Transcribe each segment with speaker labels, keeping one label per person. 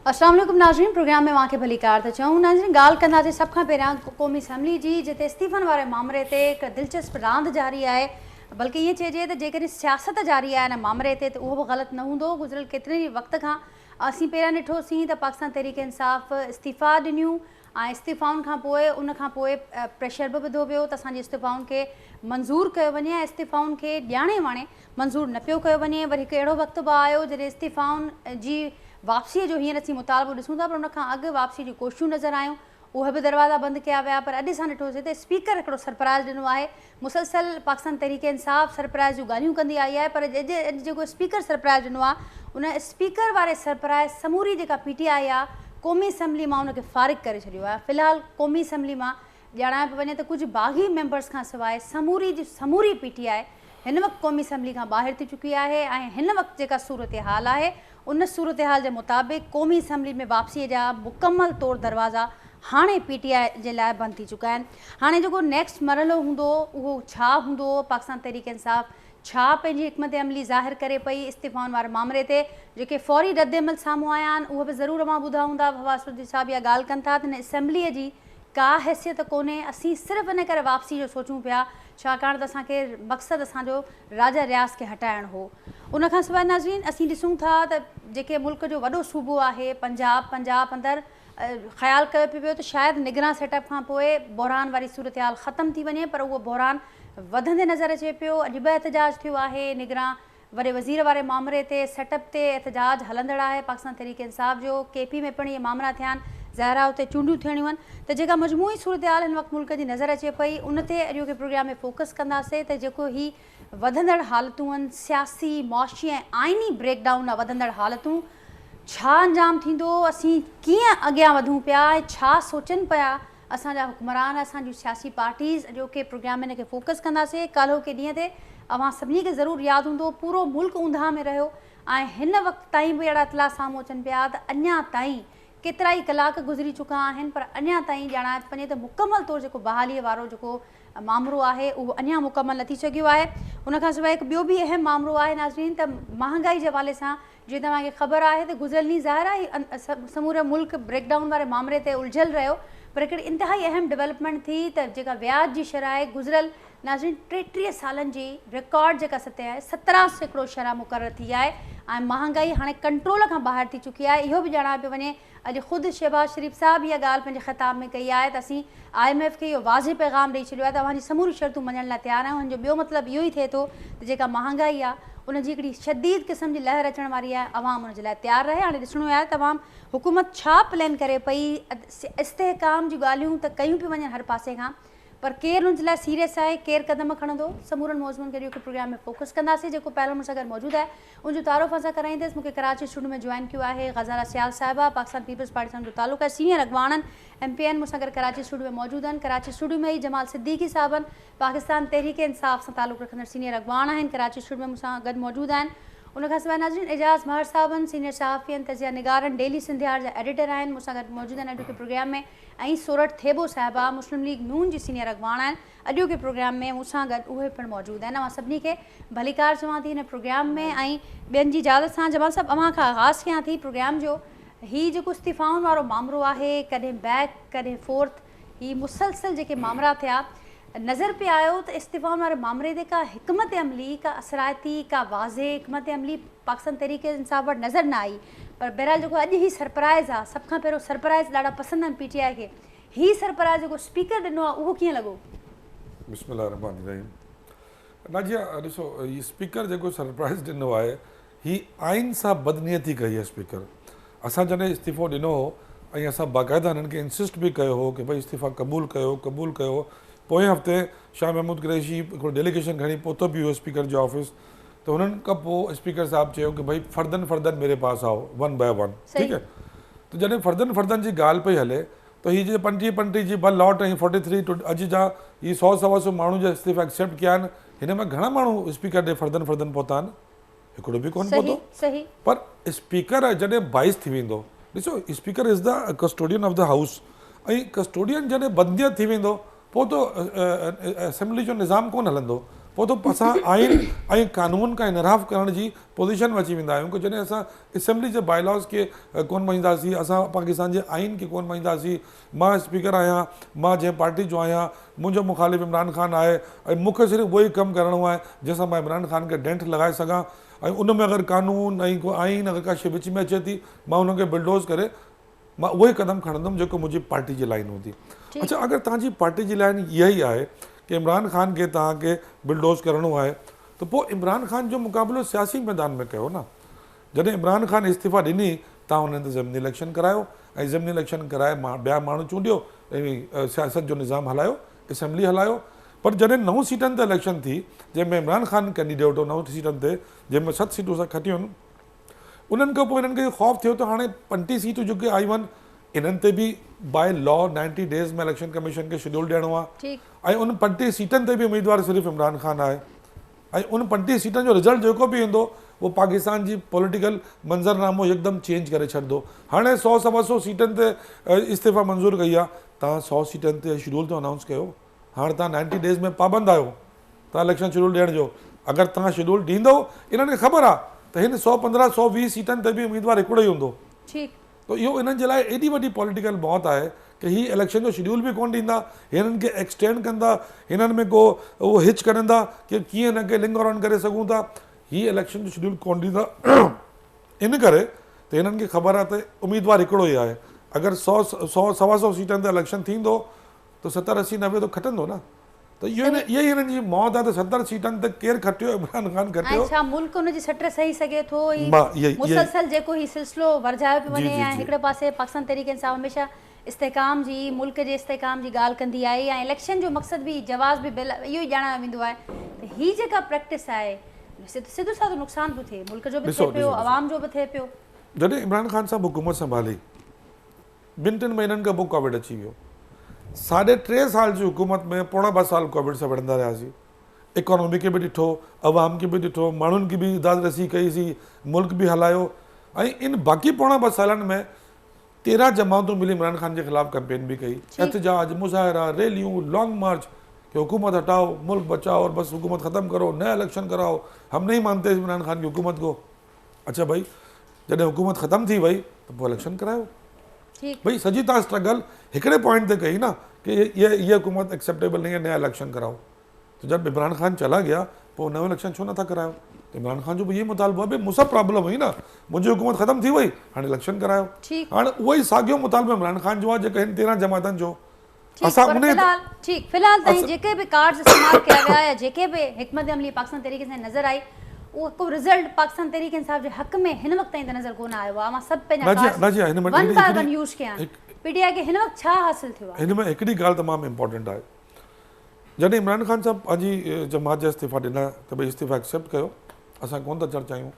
Speaker 1: السلام عليڪم ناظرين پروگرام ۾ اوهان کي ڀليڪار ٿا چئون. ناظرين ڳالهه ڪنداسين سڀ کان پهريان قومي اسيمبلي جي جتي استعيفن واري مامري تي هڪ دلچسپ راند جاري آهي بلڪه ائين چئجي ته جيڪڏهن سياست جاري آهي ان مامري تي ته اهو به غلط نه هوندو. گذريل ڪيترن ئي وقت کان اسين پهريان ڏٺوسين ته پاڪستان تحريڪ انصاف استعيفا ڏنيون ۽ استعيفائن کان پوء ان کان پوء پريشر به وڌو ويو ته اسان جي استعيفائن کي منظور ڪيو وڃي ۽ استعيفائن کي ڄاڻي واڻي منظور نه پيو ڪيو وڃي. وري هڪ اهڙو وقت به آيو جڏهن استعيفائن جي واپسيء جو هينئر اسين مطالبو ڏسون ٿا پر ان کان اڳ واپسيء جون ڪوششون نظر آيون اهي به دروازا بند ڪيا ويا پر اڄ اسان ڏٺوسين ته اسپيڪر هڪڙو سرپرائز ڏنو آهي. مسلسل پاڪستان تحريڪ انصاف سرپرائز جون ڳالهيون ڪندي آئي آهي پر اڄ اڄ جيڪو اسپيڪر سرپرائز ڏنو آهي ان اسپيڪر واري سرپرائز سموري جيڪا پي ٽي آء آهي قومي اسيمبلي مان ان کي فارغ ڪري ڇڏيو آهي. في الحال قومي اسيمبلي مان ڄاڻايو پيو وڃي ته ڪجهه باغي ميمبرز کان سواء سموري جي سموري پي ٽي آء هن وقت قومي اسيمبلي کان ٻاهر ٿي چڪي آهي ۽ هن وقت جيڪا صورتحال آهي ان صورتحال جي مطابق قومي اسيمبلي ۾ واپسي جا مڪمل طور دروازا هاڻي پي ٽي آء جي لاء بند ٿي چڪا آهن. هاڻي جيڪو نيڪسٽ مرحلو هوندو اهو ڇا هوندو، پاڪستان تحريڪ انصاف ڇا پنهنجي حڪمت عملي ظاهر ڪري پئي، استعيفائن واري مامري تي جيڪي فوري ردعمل سامهون آيا آهن اهي به ضرور اوهان ٻڌا هوندا. فواد چوڌري صاحب اها ڳالهه ڪن ٿا ته هن اسيمبلي جي ڪا حيثيت ڪونهي، اسين صرف ان ڪري واپسي جو سوچون پيا ڇاڪاڻ ته اسان کي مقصد اسان جو راجا رياض کي هٽائڻ هو. ان کان سواء ناظرين اسين ڏسون ٿا ته جيڪي ملڪ جو وڏو صوبو آهي پنجاب، پنجاب اندر خيال ڪيو پيو ويو ته شايد نگران سيٽ اپ کان پوء بحران واري صورتحال ختم ٿي وڃي پر اهو بحران وڌندي نظر اچي پيو. اڄ به احتجاج ٿيو آهي نگران وڏي وزير واري مامري تي سيٽ اپ تي احتجاج هلندڙ آهي. پاڪستان تحريڪ انصاف جو ڪي پي ۾ پڻ اهي مامرا ٿيا آهن. ظاهر آهي اتي چونڊيون ٿيڻيون آهن ته جيڪا مجموعي صورتحال هن وقت ملڪ جي نظر اچي پئي ان تي اڄوڪي پروگرام ۾ فوڪس ڪنداسين ته جيڪو هي وڌندڙ حالتون آهن سياسي، معاشي ۽ آئيني بريڪ ڊائون ڏانهن وڌندڙ حالتون ڇا انجام ٿيندو، اسين ڪيئن اڳيان وڌون پيا ۽ ڇا سوچن پيا اسان جا حڪمران، اسان جون سياسي پارٽيز. اڄوڪي پروگرام ۾ ان کي فوڪس ڪنداسين. ڪالهوڪي ڏينهن تي اوهان سڀني کي ضرور ياد هوندو پورو ملڪ اونداهه ۾ رهيو ۽ هن وقت تائين به اهڙا اطلاع سامهون اچن پيا ته اڃا تائين ڪيترائي ڪلاڪ گذري چڪا آهن پر اڃا تائين ڄاڻايو پيو وڃي ته مڪمل طور جيڪو بحالي وارو جيڪو مامرو آهي اهو اڃا مڪمل نه ٿي سگهيو آهي. ان کان سواء هڪ ٻيو به اهم مامرو آهي ناظرين ته مهانگائي جي حوالي سان جيئن توهان کي خبر آهي ته گذريل ڏينهن ظاهر آهي سمورو ملڪ بريڪ ڊائون واري مامري تي الجهيل رهيو پر هڪڙي انتهائي اهم ڊولپمينٽ ٿي ته جيڪا وياج جي شرح آهي گذريل ناظرين 33 سالن جي رڪارڊ جيڪا سطح آهي 17% شرح مقرر ٿي آهي ۽ مهانگائي هاڻي ڪنٽرول کان ٻاهر ٿي چڪي آهي. اهو به ڄاڻايو پيو وڃي اڄ خود شهباز شريف صاحب اها ڳالهه پنهنجي خطاب ۾ ڪئي آهي ته اسين I M F کي اهو واضح پيغام ڏئي ڇڏيو آهي ته اوهان جي سموريون شرطون مڃڻ لاء تيار آهيون. هن جو ٻيو مطلب اهو ئي ٿئي ٿو ته جيڪا مهانگائي آهي ان جي هڪڙي شديد قسم جي لهر اچڻ واري آهي، عوام ان جي لاء تيار رهي. هاڻي ڏسڻو آهي ته عوام حڪومت ڇا پلان ڪري پئي، استحڪام جون ڳالهيون ته ڪيون پيون وڃن هر پاسي کان پر ڪير ان جي لاء سيريس آهي، ڪير قدم کڻندو، سمورن موضوعن کي اڄوڪي پروگرام ۾ فوڪس ڪنداسين. جيڪو پهلو مون سان گڏ موجود آهي ان جو تعارف اوهان سان ڪرائيندس. مون کي ڪراچي اسٽوڊيو ۾ جوائن ڪيو آهي غزاله سيال صاحبه، پاڪستان پيپلز پارٽي سان ان جو تعلق آهي، سينيئر اڳواڻ آهن، ايم پي آهن، مون سان گڏ ڪراچي اسٽوڊيو ۾ موجود آهن. ڪراچي اسٽوڊيو ۾ ئي جمال صديقي صاحب آهن، پاڪستان تحريڪ انصاف سان تعلق رکندڙ سينيئر اڳواڻ آهن، ڪراچي اسٽوڊيو ۾ مون سان گڏ موجود آهن. ان کان سواء ناظرين اعجاز مهر صاحب آهن، سينيئر صحافي آهن، تجزيه نگار آهن، ڊيلي سنڌيار جا ايڊيٽر آهن، مون سان گڏ موجود آهن اڄوڪي پروگرام ۾. ۽ سورٺ ٿيٻو صاحبه مسلم ليگ نون جي سينيئر اڳواڻ آهن. اڄوڪي پروگرام ۾ مون سان گڏ اهي پڻ موجود آهن. اوهان سڀني کي ڀليڪار چوان ٿي هن پروگرام ۾ ۽ ٻين جي اجازت سان جمال صاحب اوهان کان آغاز ڪيان ٿي پروگرام جو. هي جيڪو استعيفائن وارو مامرو آهي ڪڏهن بيڪ ڪڏهن فورٿ هي مسلسل جيڪي مامرا ٿيا نظر پئي آيو ته استعيفائن واري مامري تي ڪا حڪمت عملي ڪا اثرائتي ڪا واضح حڪمت عملي پاڪستان تحريڪ انصاف وٽ نظر نه آئي پر بهرحال جيڪو اڄ هي سرپرائز آ سڀ کان پهريون سرپرائز ڏاڍا پسند آهن پي ٽي آء کي هي سرپرائز جيڪو اسپيڪر ڏنو آ اهو ڪيئن لڳو؟
Speaker 2: بسم الله الرحمٰن الرحيم ناجيه ڏسو هي اسپيڪر جيڪو سرپرائز ڏنو آهي هي آئين سان بدنيتي ڪئي آهي اسپيڪر اسان جڏهن استعيفو ڏنو هو ۽ اسان باقاعده هنن کي انسسٽ به ڪيو هو ڪي ڀئي استعيفا قبول ڪيو قبول ڪيو پوئين هفتي شاهه محمود قريشي هڪڙو ڊيليگيشن کڻي پهتو به هيو اسپيڪر جي آفيس ته هنن کان پوء اسپيڪر صاحب چيو ڪي ڀئي فردن فردن ميري پاس آئو ون بائي ون ٺيڪ هي ته جڏهن فردن فردن جي ڳالهه پئي هلي ته هي جي 35 35 جي ٻه لاٽ ۽ فورٽي ٿري ٽو اڄ جا هي سو سوا سو ماڻهو جا استعيفا ايڪسيپٽ ڪيا آهن هن ۾ گهڻا ماڻهو اسپيڪر ڏي فردن فردن پهتا آهن هڪڙو به ڪونه پهتو پر اسپيڪر جڏهن بائس ٿي ويندو ڏسو speaker is the custodian of the house ۽ custodian جڏهن بدنيت ٿي ويندو پوء ته اسيمبلي جو نظام ڪونه هلندو. پوء ته اسان آئين ۽ قانون کان انحراف ڪرڻ جي پوزيشن ۾ اچي ويندا آهيون ڪه جڏهن اسان اسيمبلي جي باء لاز کي ڪونه مڃينداسين، اسان پاڪستان جي آئين کي ڪونه مڃينداسين، مان اسپيڪر آهيان، مان جنهن پارٽي جو آهيان، منهنجو مخالف عمران خان آهي ۽ مون کي صرف اهو ئي ڪم ڪرڻو آهي جنهن سان مان عمران خان کي ڊينٽ لڳائي سگهان ۽ ان ۾ اگر قانون ۽ ڪو آئين اگر ڪا شيء وچ ۾ اچي ٿي مان ان کي بلڊوز ڪري مان اهو ئي قدم کڻندم جيڪو منهنجي پارٽي جي لائين هوندي. اڇا اگر توهان جي پارٽي جي لائين اها ئي آهي ڪه عمران خان کي توهان کي بلڊوز ڪرڻو آهي ته پوء عمران خان جو مقابلو سياسي ميدان ۾ ڪيو نه. جڏهن عمران خان استعيفا ڏني توهان انهن تي ضمني اليڪشن ڪرايو ۽ ضمني اليڪشن ڪرائي ٻيا ماڻهو چونڊيو ۽ سياست جو نظام هلايو اسيمبلي هلايو پر جڏهن نو سيٽن تي اليڪشن ٿي جنهن ۾ عمران خان ڪينڊيڊيٽ هو نو سيٽن تي جنهن ۾ ست سيٽون اسان کٽيون انهن کان پوء هنن کي خوف ٿيو ته هاڻي 35 سيٽون جيڪي آيون آهن انهن تي به باء لا 90 ڊيز ۾ اليڪشن ڪميشن کي شيڊول ڏيڻو آهي ۽ ان 35 سيٽن تي به اميدوار صرف عمران خان آهي ۽ ان 35 سيٽن جو رزلٽ جيڪو به ايندو اهو پاڪستان جي پوليٽيڪل منظرنامو يڪدم چينج ڪري ڇڏندو. هاڻي سئو سوا سئو سيٽن تي استعيفا منظور ڪئي آهي، توهان سئو سيٽن تي شيڊول ته انائونس ڪيو، هاڻ توهان نائنٽي ڊيز ۾ پابند آهيو توهان اليڪشن شيڊول ڏيڻ جو، اگر توهان شيڊول ڏيندو انهن کي خبر آهي ته هن 115 120 سيٽن تي به اميدوار هڪڙو ئي هوندو.
Speaker 1: ٺيڪ.
Speaker 2: ته اهو انهن جي لاء ايڏي وڏي پوليٽيڪل موت آهي ڪه هي اليڪشن جو شيڊول به ڪونه ڏيندا، هنن کي ايڪسٽينڊ ڪندا، هنن ۾ ڪو اهو هچ ڪڍندا ڪه ڪيئن هن کي لنگر آن ڪري سگهون ٿا، هي اليڪشن جو شيڊول ڪونه ڏيندا ان ڪري ته هنن کي خبر آهي ته اميدوار هڪڙو ئي آهي، اگر سئو سئو سوا سئو سيٽن تي اليڪشن ٿيندو ته 70 80 90 ته کٽندو نه. ته اهو اها ئي هنن جي موت آهي ته 70 سيٽن تي ڪير کٽيو عمران خان کٽيو.
Speaker 1: ۽ ڇا ملڪ ان جي سٽ سهي سگهي ٿو هي مسلسل جيڪو هي سلسلو ورجايو پيو وڃي ۽ هڪڙي پاسي پاڪستان تحريڪ انصاف هميشه استحڪام جي ملڪ جي استحڪام جي ڳالهه ڪندي آهي ۽ اليڪشن جو مقصد به جواز به اهو ئي ڄاڻايو ويندو آهي ته هي جيڪا پريڪٽس آهي سڌو سادو نقصان پيو ٿئي ملڪ جو به ٿئي پيو عوام جو به ٿئي پيو.
Speaker 2: جڏهن عمران خان صاحب حڪومت سنڀالي ٻن ٽن مهينن کان پوء ڪووڊ اچي ويو. ساڍي ٽي سال جي حڪومت ۾ پوڻا ٻه سال ڪووڊ سان وڙهندا رهياسين. اڪانومي کي به ڏٺو، عوام کي به ڏٺو، ماڻهن کي به داد رسي ڪئي سين، ملڪ به هلايو ۽ ان باقي پوڻا ٻه سالن ۾ 13 جماعتون ملي عمران خان جي خلاف ڪمپين به ڪئي. احتجاج، مظاهرا، ريليون، لانگ مارچ ڪي حڪومت هٽائو، ملڪ بچائو اور بس حڪومت ختم ڪرو، نيا اليڪشن ڪرائو، هم نهين مانتي عمران خان ڪي حڪومت ڪو. اڇا ڀئي جڏهن حڪومت ختم ٿي وئي ته پوء اليڪشن ڪرايو. ڀئي سڄي توهان اسٽرگل هڪڙي پوائنٽ تي ڪئي نه ڪي هي حڪومت ايڪسيپٽيبل نهين هي نيا اليڪشن ڪراؤ. ته جب عمران خان چلا گيا پوء نيو اليڪشن ڇو نٿا ڪرايو؟ ته عمران خان جو به اهو مطالبو آهي ڀئي مون سان پرابلم هئي نه منهنجي حڪومت ختم ٿي وئي هاڻي اليڪشن ڪرايو. هاڻي اهو ئي ساڳيو مطالبو عمران خان جو آهي جيڪو هن 13 جماعتن جو.
Speaker 1: ٺيڪ پر في الحال ٺيڪ في الحال تائين جيڪي به ڪارڊز استعمال ڪيا ويا يا جيڪي به حڪمت عملي پاڪستان تحريڪ انصاف نظر آئي اهو ڪو رزلٽ پاڪستان تحريڪ انصاف جي حق ۾ هن وقت تائين ته نظر ڪونه آيو آهي اوهان سڀ پنهنجا cards one by one use ڪيا آهن پي ٽي آء کي هن وقت ڇا حاصل ٿيو آهي؟
Speaker 2: هن ۾ هڪڙي ڳالهه تمام امپورٽنٽ آهي جڏهن عمران خان صاحب پنهنجي جماعت جا استعيفا ڏنا ته ڀئي استعيفا ايڪسيپٽ ڪيو اسان ڪونه ٿا اچڻ چاهيون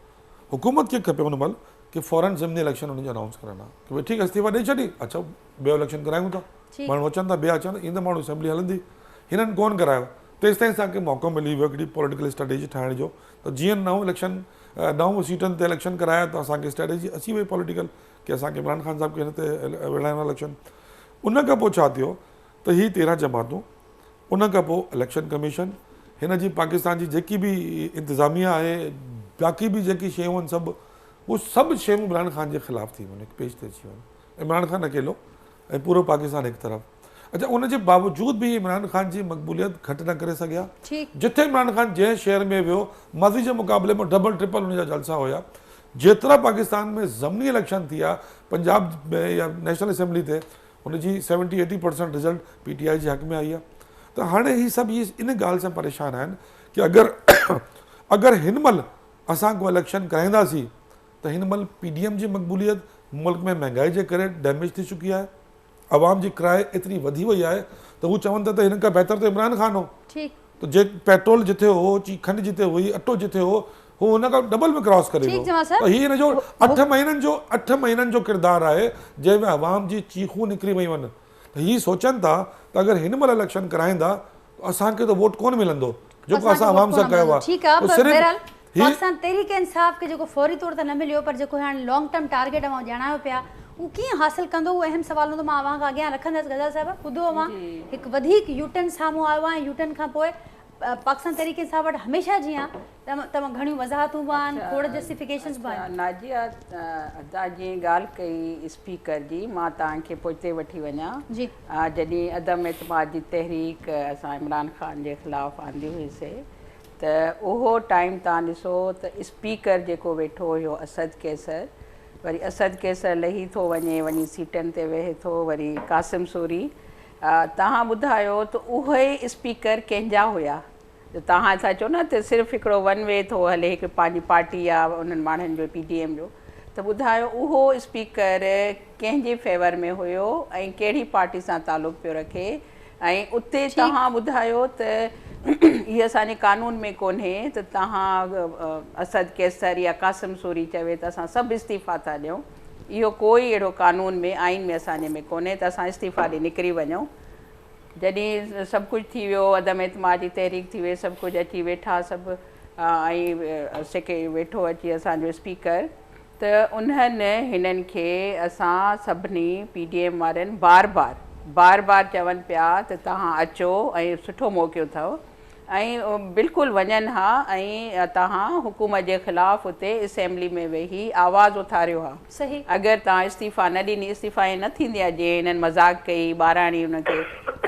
Speaker 2: حڪومت کي کپي ان مهل ڪي فورن ضمني اليڪشن انهن جو انائونس ڪرڻ ها ڪي ڀئي ٺيڪ استعيفا ڏئي ڇڏي اڇا ٻيو اليڪشن ڪرايون ٿا ماڻهو اچن ٿا ٻيا اچن ايندا ماڻهو اسيمبلي هلندي هنن ڪون ڪرايو تيستائين اسان کي موقعو ملي ويو هڪڙي پوليٽيڪل اسٽريٽجي ٺاهڻ جو ته جيئن نئون اليڪشن نئون سيٽن تي اليڪشن ڪرايا ته اسان کي اسٽريٽجي اچي وئي پوليٽيڪل ڪي اسان کي عمران خان صاحب کي هن تي وڙهائڻو اليڪشن ان کان پوء ڇا ٿيو ته هي 13 جماعتون ان کان پوء اليڪشن ڪميشن هن جي پاڪستان جي جيڪي به انتظاميه آهي باقي به جيڪي شيون آهن سڀ اهي سڀ شيون عمران خان جي خلاف ٿي ويون هڪ پيج تي اچي ويون عمران خان اڪيلو ۽ پورو پاڪستان هڪ طرف. اڇا ان جي باوجود به عمران خان جي مقبوليت گهٽ نه ڪري سگهيا. جٿي عمران خان جنهن شهر ۾ ويو ماضي جي مقابلي ۾ ڊبل ٽرپل ان جا جلسا هيا. جيترا پاڪستان ۾ ضمني اليڪشن ٿيا پنجاب ۾ يا نيشنل اسيمبلي تي ان جي 70 80 پرسنٽ رزلٽ پي ٽي آء جي حق ۾ آئي آهي ته هاڻي هي سڀ هي ان ڳالهه سان پريشان آهن ڪي اگر اگر هن مهل اسان ڪو اليڪشن ڪرائينداسين ته هن مهل پي ڊي ايم جي مقبوليت ملڪ ۾ مهنگائي جي ڪري ڊيميج ٿي چڪي آهي، عوام جي ڪرائي ايتري وڌي وئي آهي ته هو چون ٿا ته هن کان بهتر ته عمران خان هو ته جي پيٽرول جٿي هو، چي کنڊ جٿي هئي، اٽو جٿي هو، هو هن کان ڊبل ۾ ڪراس ڪري ويو ته هي هن جو اٺ مهينن جو اٺ مهينن جو ڪردار آهي جنهن ۾ عوام جي چيخون نڪري ويون آهن ته هي سوچن ٿا ته اگر هن مهل اليڪشن ڪرائيندا ته اسان کي ته ووٽ ڪونه ملندو جيڪو اسان عوام سان ڪيو آهي
Speaker 1: ٺيڪ آهي پر بهرحال پاڪستان تحريڪ انصاف کي جيڪو فوري طور ته نه مليو پر جيڪو هاڻي لانگ ٽرم ٽارگيٽ اوهان ڄاڻايو پيا اهو ڪيئن حاصل ڪندو اهو اهم سوال هوندو مان اوهان کان اڳيان رکندس غزال صاحبه ٻڌو اوهان هڪ وڌيڪ يوٽرن سامهون آيو آهي ۽ يوٽرن کان پوء پاڪستان تحريڪ انصاف وٽ هميشه جيان تمام گهڻيون وضاحتون به آهن، کوڙ جسٽيفڪيشنز به آهن.
Speaker 3: ناجيه ادا جيئن ڳالهه ڪئي اسپيڪر جي، مان توهان کي پوئتي وٺي وڃان. جڏهن عدم اعتماد جي تحريڪ اسان عمران خان جي خلاف آندي هئي سي ته اهو ٽائيم توهان ڏسو ته اسپيڪر جيڪو ويٺو هيو اسد قيصر، وري اسد قيصر لهي ٿو وڃي، وڃي سيٽن تي ويهي ٿو، وري قاسم سوري. توهان ٻڌايو ته اهي اسپيڪر ڪنهن جا هيا؟ جو توهان ٿا چئو نه ته صرف هڪڙو ون وي ٿو هلي، هڪ پنهنجي پارٽي آ انهن ماڻهن جو پي ڊي ايم جو، ته ٻڌايو اهو اسپيڪر ڪنهن جي فيور ۾ هيو ۽ ڪهڙي پارٽي سان تعلق پيو رکي؟ ۽ اتي توهان ٻڌايو ته هي اسان جي قانون ۾ ڪونهي ته توهان اسد قيصر يا قاسم سوري چوي ته اسان سڀ استعيفا ٿا ڏيون، اهو ڪوئي اهڙو قانون ۾ آئين ۾ اسان جي ۾ ڪونهي ته اسان استعيفا ڏئي نڪري وڃون. جڏهن سڀ ڪجهه ٿي ويو، عدم اعتماد جي تحريڪ ٿي وئي، سڀ ڪجهه اچي ويٺا سڀ ۽ سيڪي ويٺو اچي اسان جو اسپيڪر، ته انهن هنن کي اسان سڀني پي ڊي ايم وارن بار بار بار بار چون پيا ته توهان اچو ۽ سٺو موقعو اٿو ۽ بلڪل وڃن ها ۽ توهان حڪومت جي خلاف اتي اسيمبلي ۾ ويهي آواز اٿاريو ها. اگر توهان استعيفا نه ڏني، استعيفا ائين نه ٿيندي آهي جيئن هنن مذاق ڪئي ٻاراڻي ان کي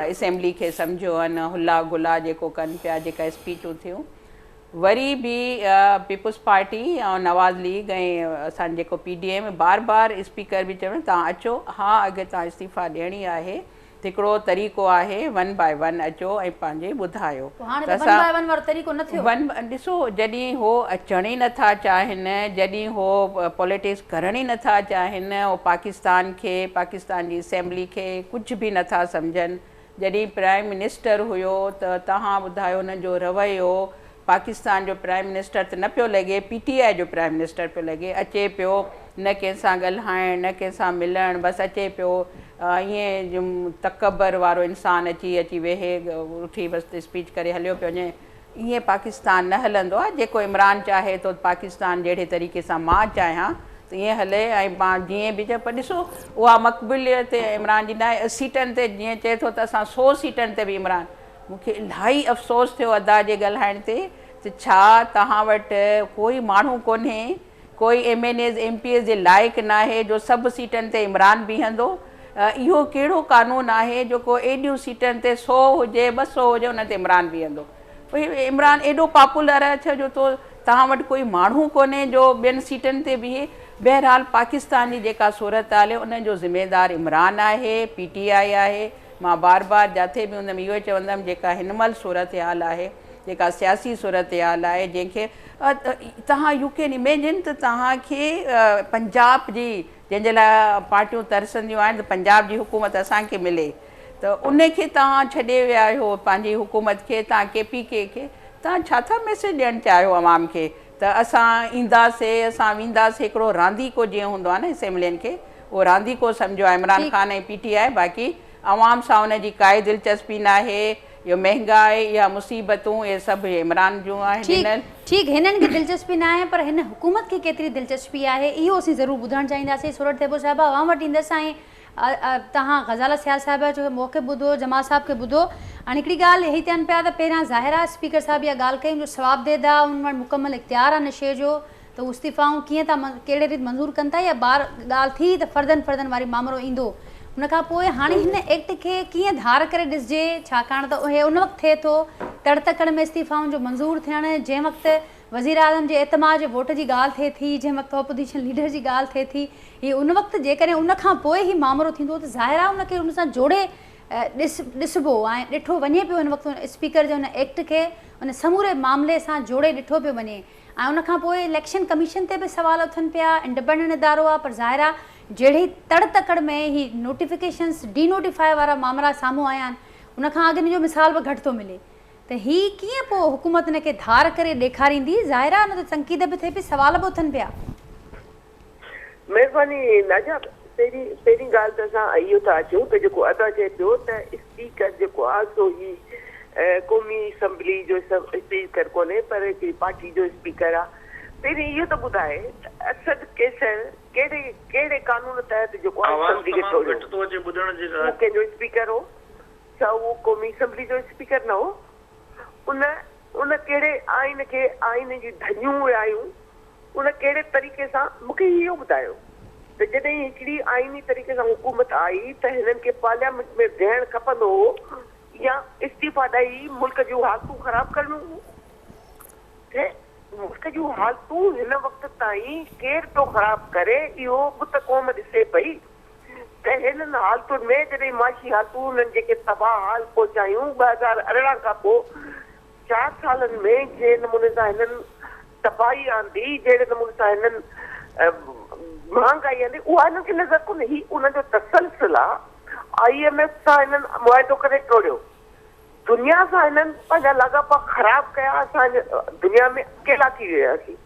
Speaker 3: اسيمبلي کي سمجهيو ان هلا گلا جيڪو ڪن پيا جيڪا اسپيچون ٿيون وري به پيپلز پارٽي ۽ نواز ليگ ۽ اسان جيڪو پي ڊي ايم بار بار اسپيڪر به چون توهان اچو ها اگر توهان استعيفا ڏيڻي آهي هڪڙو طريقو آهي ون باء ون اچو ۽ پنهنجي ٻڌايو.
Speaker 1: پوء هاڻي ته ون باء ون وارو طريقو نه ٿيو.
Speaker 3: ون ڏسو جڏهن هو اچڻ ئي نٿا چاهين، جڏهن هو پوليٽڪس ڪرڻ ئي نٿا چاهين، هو پاڪستان کي، پاڪستان جي اسيمبلي کي ڪجهه به نٿا سمجهن. جڏهن پرائم منسٽر هيو ته توهان ٻڌايو هنن جو رويو، پاڪستان جو پرائم منسٽر ته نه پيو لڳي، پي ٽي آء جو پرائم منسٽر پيو لڳي، اچي پيو نه ڪنهن سان ڳالهائڻ نه ڪنهن سان ملڻ، بس اچي پيو ائين تڪبر وارو انسان اچي اچي ويهي اٿي بس اسپيچ ڪري هليو پيو وڃي، ائين پاڪستان نه هلندو آهي، جيڪو عمران چاهي ٿو پاڪستان جهڙي طريقي سان مان چاهيان ته ائين هلي ۽ مان جيئن به چيان، پر ڏسو اها مقبوليت عمران جي ناهي، سيٽن تي جيئن چئي ٿو ته اسان 100 سيٽن تي به عمران، مون کي الاهي افسوس ٿيو ادا جي ڳالهائڻ تي ته ڇا توهان وٽ ڪوئي ماڻهو ڪونهي، ڪوئي M N As M P As جي لائق ناهي جو سڀ سيٽن تي عمران بيهندو، اهو ڪهڙو قانون آهي جو ڪو ايڏيون سيٽن تي 100 هجي 200 هجي ان تي عمران بيهندو، عمران ايڏو پاپولر آهي ڇا جو تو توهان وٽ ڪوئي ماڻهو ڪونهي جو ٻين سيٽن تي بيهي، بهرحال پاڪستان جي جيڪا صورتحال آهي ان جو ذميدار عمران آهي، پي ٽي آء آهي، مان بار بار جاٿي به هوندم اهو ئي چوندم جيڪا هن مهل صورتحال آهي جيڪا سياسي صورتحال آهي جنهن کي توهان يو can imagine ته توهان کي پنجاب جي جنهن جي لاء پارٽيون ترسنديون آهن ته پنجاب جي حڪومت اسان کي ملي ته ان کي توهان ڇڏي ويا آهيو پنهنجي حڪومت کي توهان ڪي پي ڪي کي توهان ڇا ٿا ميسيج ڏيڻ چاهيو عوام کي ته اسان اينداسي اسان وينداسي هڪڙو رانديڪو جيئن هوندو آهي نه اسيمبلين کي اهو رانديڪو سمجهيو آهي عمران خان ۽ پي ٽي آء باقي عوام سان ان جي ڪائي دلچسپي ناهي اهو مهنگائي اها مصيبتون اهي سڀ عمران جون آهن ڏنل.
Speaker 1: ٺيڪ هنن کي دلچسپي ناهي پر هن حڪومت کي ڪيتري دلچسپي آهي اهو اسين ضرور ٻڌڻ چاهينداسين سورٺ ٿيٻو صاحبه اوهان وٽ ايندس ۽ توهان غزاله سيال صاحبه جو موقف ٻڌو جمال صاحب کي ٻڌو هاڻي هڪڙي ڳالهه هي چون پيا ته پهريان ظاهر آهي اسپيڪر صاحب اها ڳالهه ڪئي ان جو صوابديد آهي ان وٽ مڪمل اختيار آهي ان شيء جو ته هو استعيفائون ڪيئن ٿا ڪهڙي ريت منظور ڪن ٿا يا بار ڳالهه ٿي ته فردن فردن واري مامرو ايندو ان کان پوء هاڻي هن ايڪٽ کي ڪيئن ڌار ڪري ڏسجي ڇاڪاڻ ته اهي ان وقت ٿئي ٿو تڙ تڪڙ ۾ استعيفائن جو منظور ٿيڻ جنهن وقت وزيراعظم جي اعتماد جي ووٽ جي ڳالهه ٿئي ٿي، جنهن وقت اپوزيشن ليڊر جي ڳالهه ٿئي ٿي، هي ان وقت جيڪڏهن ان کان پوء هي مامرو ٿيندو ته ظاهر آهي ان کي ان سان جوڙي ڏس ڏسبو ۽ ڏٺو وڃي پيو هن وقت اسپيڪر جي ان ايڪٽ کي ان سموري معاملي سان جوڙي ڏٺو پيو وڃي ۽ ان کان پوء اليڪشن ڪميشن تي به سوال اٿن پيا، انڊپينڊنٽ ادارو آهي پر ظاهر آهي جهڙي تڙ تڪڙ ۾ هي نوٽيفڪيشنز ڊي نوٽيفائي وارا مامرا سامهون آيا آهن ان کان اڳ ان جو مثال به گهٽ ٿو ملي. ته هي ڪيئن پوء حڪومت ان کي ڌار ڪري ڏيکاريندي، ظاهر آهي ان تي تنقيد به ٿئي پئي، سوال به اٿن پيا.
Speaker 4: مهرباني ناجا، پهرين پهرين ڳالهه ته اسان اهو ٿا اچون ته جيڪو ادا چئي پيو ته اسپيڪر جيڪو آهي سو هي قومي اسيمبلي جو اسپيڪر ڪونهي پر هڪڙي پارٽي جو اسپيڪر آهي، پهرين اهو ته ٻڌائي ته اسد قيصر ڪهڙي ڪهڙي قانون تحت جيڪو آهي
Speaker 5: آواز
Speaker 4: اسيمبلي کي
Speaker 5: تمام
Speaker 4: ٽوڙيو،
Speaker 5: گهٽ ٿو اچي ٻڌڻ جي
Speaker 4: هو ڪنهن جو اسپيڪر هو؟ ڇا اهو قومي اسيمبلي جو اسپيڪر نه هو؟ ان ان ڪهڙي آئين کي آئين جي ڌڄيون اڏايون، ان ڪهڙي طريقي سان، مون کي اهو ٻڌايو ته جڏهن هڪڙي آئيني طريقي سان حڪومت آئي ته هنن کي پارليامينٽ ۾ ويهڻ کپندو هو يا استعيفا ڏئي ملڪ جون حالتون خراب ڪرڻيون هيون؟ ته ملڪ جون حالتون هن وقت تائين ڪير پيو خراب ڪري اهو به ته قوم ڏسي پئي ته هنن حالتن ۾ جڏهن معاشي حالتون هنن جيڪي تباهه حال پهچايون 2018 کان پوء 4 سالن ۾ جنهن نموني سان هنن تباهي آندي، جهڙي نموني سان هنن مهانگائي آندي، اها هنن کي نظر ڪونهي. هي انهن جو تسلسل آ. I M F سان هنن معاهدو ڪري ٽوڙيو. دنيا سان هنن پنهنجا لاڳاپا خراب ڪيا. اسان دنيا ۾ اڪيلا ٿي وياسين.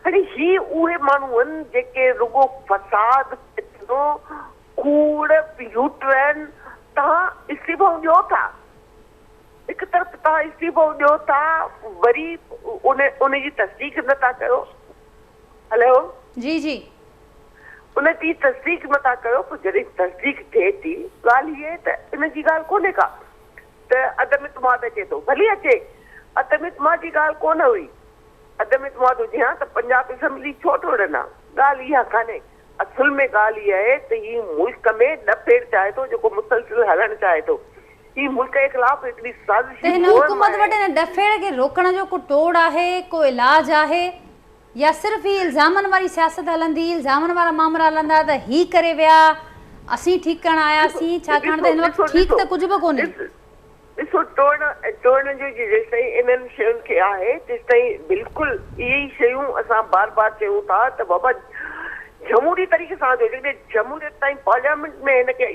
Speaker 4: هاڻي هي اهي ماڻهو آهن جيڪي رڳو فساد، فتنو، ڪوڙ، يوٽرن تان استعيفائون ڏيو ٿا. هڪ طرف توهان استعيفو ڏيو ٿا وري ان ان جي تصديق نه ٿا ڪيو. هلو.
Speaker 1: جي جي.
Speaker 4: ان جي تصديق نه ٿا ڪيو پوء جڏهن تصديق ٿئي ٿي ڳالهه هي آهي ته ان جي ڳالهه ڪونهي ڪا ته عدم اعتماد اچي ٿو ڀلي اچي عدم اعتماد جي ڳالهه ڪونه هئي عدم اعتماد هجي ها ته پنجاب اسيمبلي ڇو ٽوڙن ها ڳالهه اها ڪانهي اصل ۾ ڳالهه اها آهي ته هي ملڪ ۾ ڏڦيڙ چاهي ٿو جيڪو مسلسل هلڻ چاهي ٿو. هي ملڪ جي خلاف هڪڙي سازشي
Speaker 1: ته هن
Speaker 4: مهم
Speaker 1: حڪومت
Speaker 4: آهي.
Speaker 1: وٽ ان ڏڦيڙ کي روڪڻ جو ڪو ٽوڙ آهي، ڪو علاج آهي يا صرف هي الزامن واري سياست هلندي، الزامن وارا مامرا هلندا ته هي ڪري ويا، اسين ٺيڪ ڪرڻ آياسين، ڇاڪاڻ ته هن وقت ٺيڪ ته ڪجهه به ڪونهي.
Speaker 4: ڏسو ٽوڙ ٽوڙڻ جو جيستائين انهن شين کي آهي تيستائين بلڪل اهي ئي شيون اسان بار بار چيون ٿا ته بابا جمهوري طريقي سان اچو جيڪڏهن جمهوريت تائين پارليامينٽ ۾ هن کي